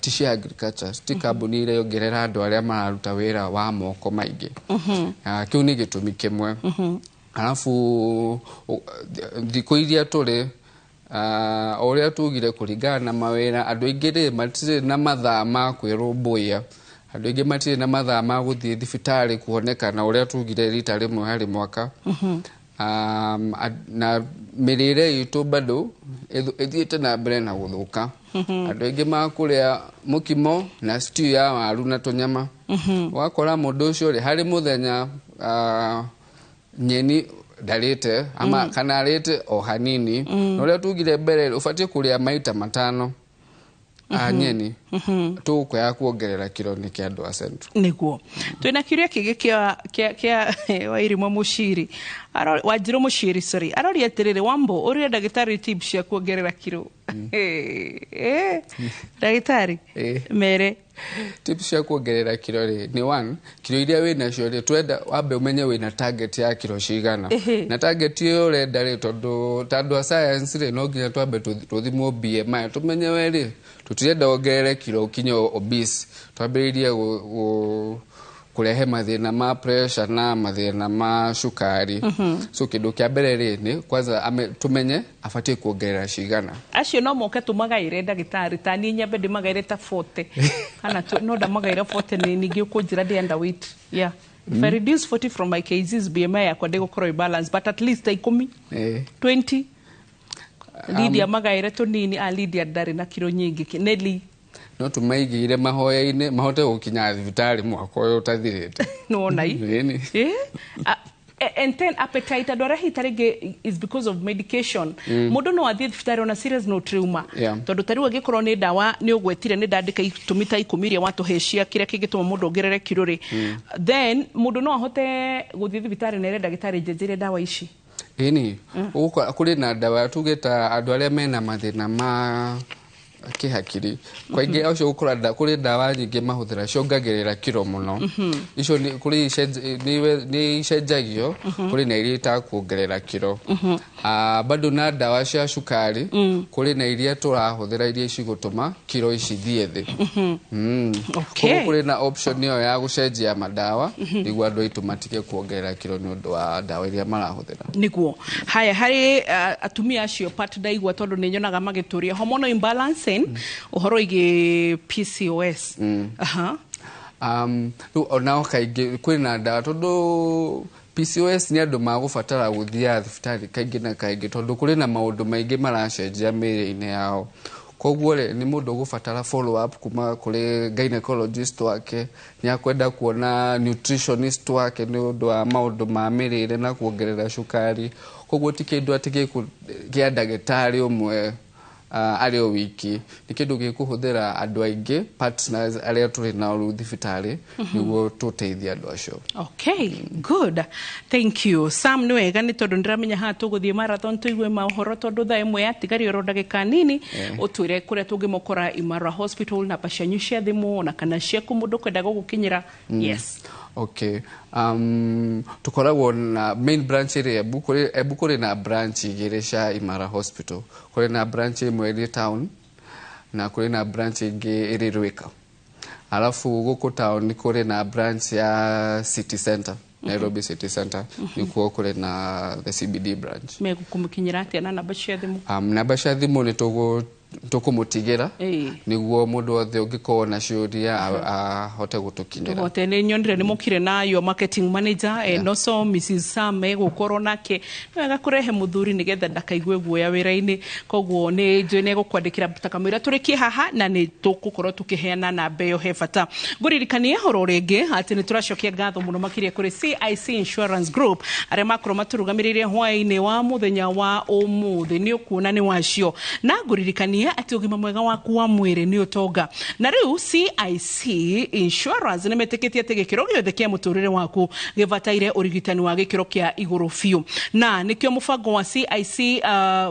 ti cia agriculture, ti kambuni iria iongerera andũ arĩa mararuta wĩra wa moko maingĩ. Kĩu nĩ gĩtũmi kĩmwe. Arabu thikũ iria tũrĩ, o ũrĩa tugire, kũringana na mawĩra, andũ aingĩ rĩ matirĩ na mathaa ma kwĩrũmbũiya, andũ aingĩ matirĩ na mathaa ma gũthiĩ thibitarĩ kuonekana, ũrĩa tugire rita rĩmwe harĩ mwaka. Na mĩrĩre itũ bado ĩthiĩte na mbere na gũthũka. Andũ aingĩ makũrĩa mũkimo na stew ya waru na tũnyama. Ũgakora mũndũ ũcio rĩ, harĩ mũthenya nyeni ndarĩte ama kana arĩte o hanini. Na ũrĩa tugire mbere, ũbatiĩ kũrĩa maita 5 nyeni, tũgũkũya kuongerera kiro nĩ kĩa andũ a Central. Nĩguo twĩna kĩũria kĩngĩ kĩa Wairimũ Mũciri, Wanjirũ Mũciri, sorry, aroria atĩrĩrĩ, Wambo, ũrĩa ndagĩtarĩ, tips cia kuongerera kiro. Ndagĩtarĩ, mere. Tips cia kuongerera kiro rĩ, nĩ one, kiro iria wĩ nacio rĩ, twenda wambe ũmenye wĩna target ya kiro cigana. Na target ĩyo ũrenda rĩ, tondũ ta andũ a science rĩ, no nginya twambe tũthimwo BMI, tũmenye we rĩ, tũtirenda wongerere kiro ũkinye obese, twambĩrĩrie kũrehe mathĩna ma pressure na mathĩna ma cukari. So kĩndũ kĩa mbere rĩ, nĩ kwanza tũmenye abatiĩ kuongerera cigana. Acio no moke tũmagaĩre, ndagĩtarĩ, ta niĩ nyambe ndĩmagaĩre ta 40 kana no ndamagaĩra 40, nĩ ningĩ ũkũnjĩra ndĩ underweight. Yeah, if I reduce 40 from my kgs, BMI yakwa ndĩgũkorwo ĩ balance, but at least ta 10, 20. Lydia magaĩre tũnini. A Lydia ndarĩ na kiro nyingĩ. Nelly. No tũmaigĩire mahoya-inĩ mahote gũkinya thibitarĩ mwaka ũyũ ũtathirĩte. Nĩwona i. Ĩni. And then appetite, andũ arĩa hihi ta rĩngĩ is because of medication, mũndũ no athiĩ thibitarĩ ona serious note riuma, tondũ ta rĩu angĩkorwo nĩ ndawa nĩ ũgwetire, nĩ ndandĩka itũmi ta 10 iria watũhe cia kĩrĩa kĩngĩtũma mũndũ ongerere kiro rĩ, then mũndũ no ahote gũthiĩ thibitarĩ na ere ndagĩtarĩ, "Njenjerie ndawa ici." Ĩni, ũgũkora kũrĩ na ndawa, tuge ta andũ arĩa mena mathĩna ma kĩhakiri kwaingĩ, acio ũgũkora kũrĩ ndawa nyingĩ mahũthĩra ciongagĩrĩra kiro mũno. Icio kũrĩ nĩ icenjagio, kũrĩ na iria itakuongerera kiro. Ah, bado na ndawa cia cukari, kũrĩ na iria tũrahũthĩra iria cigũtũma kiro ici thiĩ thĩ. Koguo kũrĩ na option ĩyo ya gũcenjia mandawa nĩguo andũ aitũ matige kuongerera kiro nĩ ũndũ wa ndawa iria marahũthĩra. Niguo haya, harĩ atumia acio part ndaigua, tondũ nĩ nyonaga magĩtũria hormonal imbalancing, ũhoro wĩgiĩ PCOS. Aha. Rĩu onao kaingĩ kwĩna ndawa, tondũ PCOS nĩ andũ magũbatara gũthiaga thibitarĩ kaingĩ na kaingĩ, tondũ kũrĩ na maũndũ maingĩ maracenjia mĩĩrĩ-inĩ yao. Koguo rĩ, nĩ mũndũ ũgũbatara follow up kuma kũrĩ gynecologist wake, nĩ akwenda kuona nutritionist wake nĩ ũndũ wa maũndũ ma mĩrĩre na kuongerera cukari. Koguo ti kĩndũ atĩ kĩa ndagĩtarĩ ũmwe arĩ o wiki, nĩ kĩndũ gĩkũhũthĩra andũ aingĩ, partners arĩa tũrĩ nao rĩu thibitarĩ, nĩguo tũteithie andũ acio. Okay, good. Thank you. Sam, nĩ wega, nĩ tondũ ndĩramenya haha tũgũthiĩ marathon tũigue maũhoro, tondũ thaa 1 yatigario oro ndagĩka nini. Ũtwĩre kũrĩa tũngĩmũkora Imara Hospital, namba cianyu cia thimũ ona kana ciaku mũndũ kwendaga gũgũkinyĩra. Yes. Okay. Tukoragwo na main branch ĩrĩ Embu, kũrĩ Embu kũrĩ na branch igĩrĩ cia Imara Hospital. Kũrĩ na branch ĩmwe ĩrĩ town na kũrĩ na branch ĩngĩ ĩrĩ Rwĩka. Alafu gũkũ town kũrĩ na branch ya City Center, Nairobi City Center, nĩkuo kũrĩ na the CBD branch. Megũkũmũkinyĩra atĩa na namba cia thimũ? Namba cia thimũ nĩ tũkũmũtigĩra nĩguo mũndũ wothe ũngĩkorwo na ciũria ahote gũtũkinyĩra. Tũhote nĩ nyonire nĩ mũkire na your marketing manager, noco Mrs Sam egũkorwo nake. Nĩ wega kũrehe mũthuri nĩgetha ndakaigue guoya wĩra-inĩ. Koguo nĩ njũĩ nĩ egũkwandĩkĩra takamũira tũrĩkie haha, na nĩ tũgũkorwo tũkĩheana namba ĩyo. He bata ngũririkanie horo rĩngĩ atĩ nĩ tũracokia ngatho mũno makĩria kũrĩ CIC Insurance Group, arĩa makorwo matũrũgamĩrĩire hwaĩ-inĩ wa mũthenya wa ũmũthĩ. Nĩ ũkuona nĩ wacio, na ngũririkanie atĩ ũgima mwega waku wa mwĩrĩ nĩ ũtonga, na rĩu CIC Insurance nĩ metĩkĩtie atĩ gĩkĩro gĩothe kĩa mũtũrĩre waku gĩbataire ũrigitani wa gĩkĩro kĩa igũrũ biũ, na nĩkĩo mũbango wa CIC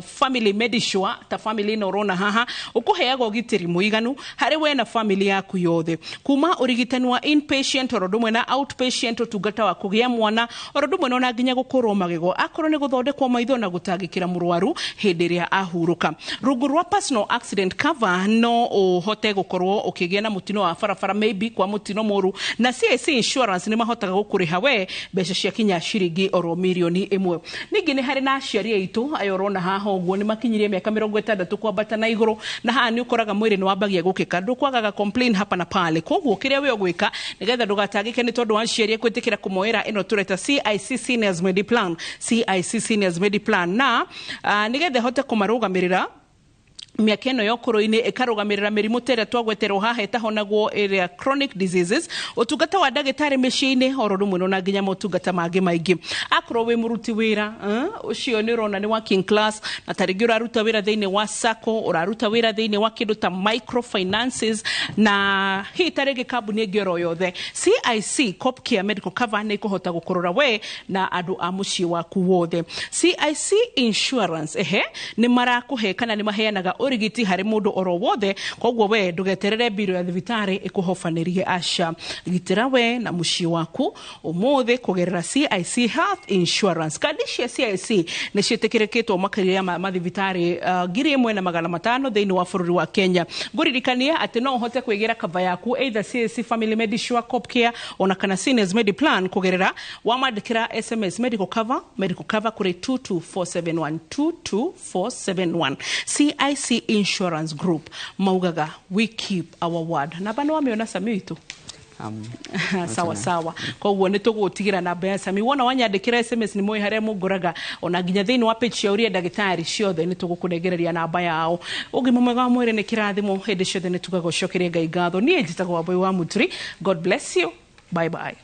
Family Medisure, ta family ĩno ũrona haha, ũkũheaga ũgitĩri mũiganu harĩ we na family yaku yothe, kuma ũrigitani wa inpatient oro ũndũ ũmwe na outpatient, ũtungata wa kũgĩa mwana oro ũndũ ũmwe na ona nginya gũkũrwo magego, akorwo nĩ gũthondekwo maitho na gũtangĩkĩra mũrwaru hĩndĩ ĩrĩa ahurũka. Rungu rwa personal accident cover, no ũhote gũkorwo ũkĩgĩa na mũtino wa barabara, maybe kwa mũtino mũru, na CIC Insurance nĩ mahotaga gũkũrĩha we mbeca cia kinya ciringi oro mirioni 1. Ningĩ nĩ harĩ na aciari aitũ aya ũrona haha ũguo, nĩ makinyirie mĩaka 60 kwambata na igũrũ, na haha nĩ ũkoraga mwĩrĩ nĩ wambagia gũkĩka, ndũkwagaga complain hapa na pale. Koguo kĩrĩa we ũgwĩka nĩgetha ndũgatangĩke nĩ tondũ wa aciari gwĩtĩkĩra kũmoera ĩno tũreta CIC Seniors Mediplan, CIC Seniors Mediplan, na nĩgetha ĩhote kũmarũgamĩrĩra mĩaka ĩno ya ũkũrũ-inĩ, ĩkarũgamĩrĩra mĩrimũ ta ĩrĩa twagweterwo haha ĩtahonagwo, ĩrĩa chronic diseases, ũtungata wa ndagĩtarĩ mĩciĩ-inĩ oro rĩmwe na nginya motungata mangĩ maingĩ. Akorwo wĩ mũruti wĩra, ũcio nĩ ũrona nĩ working class, na ta rĩngĩ ũraruta wĩra thĩinĩ wa sacco, ũraruta wĩra thĩinĩ wa kĩndũ ta microfinances, na hihi ta rĩngĩ kambuni ĩngĩ oro yothe, CIC Copcare Medical Cover nĩ ĩkũhota gũkũrora we na andũ a mũciĩ waku wothe. CIC Insurance, ehe, nĩ marakũhe kana nĩ maheanaga ũrigiti harĩ mũndũ oro wothe. Koguo we ndũgeterere mbirũ ya thibitarĩ ĩkũhobanĩrie, aca. Gitĩra we na mũciĩ waku ũmũthĩ kũgerera CIC Health Insurance. Kandi cia CIC nĩ ciĩtĩkĩrĩkĩtwo makĩria ya mathibitarĩ 1500 thĩinĩ wa bũrũri wa Kenya. Ngũririkania atĩ no ũhote kwĩgĩra cover yaku either CIC Family Medisure, Copcare ona kana Seniors Mediplan kũgerera wamandĩkĩra SMS medical cover, medical cover kũrĩ 22471, 22471. CIC Insurance Group maugaga we keep our word. Namba nĩ wamĩona, Sami witũ? Sawa sawa. Koguo nĩ tũgũtigĩra namba ya Sami. Wona wanyandĩkĩra SMS, nĩ moĩ harĩa mũngũraga, ona nginya thĩinĩ wa page cia ũria ndagĩtarĩ ciothe nĩ tũgũkũnengereria namba yao. Ũgima mwega wa mwĩrĩ nĩ kĩrathimo. Hĩndĩ ciothe nĩ tugaga ũcokerie Ngai ngatho. Niĩ njĩtagwo Wambui wa Mũturi. God bless you. Bye bye.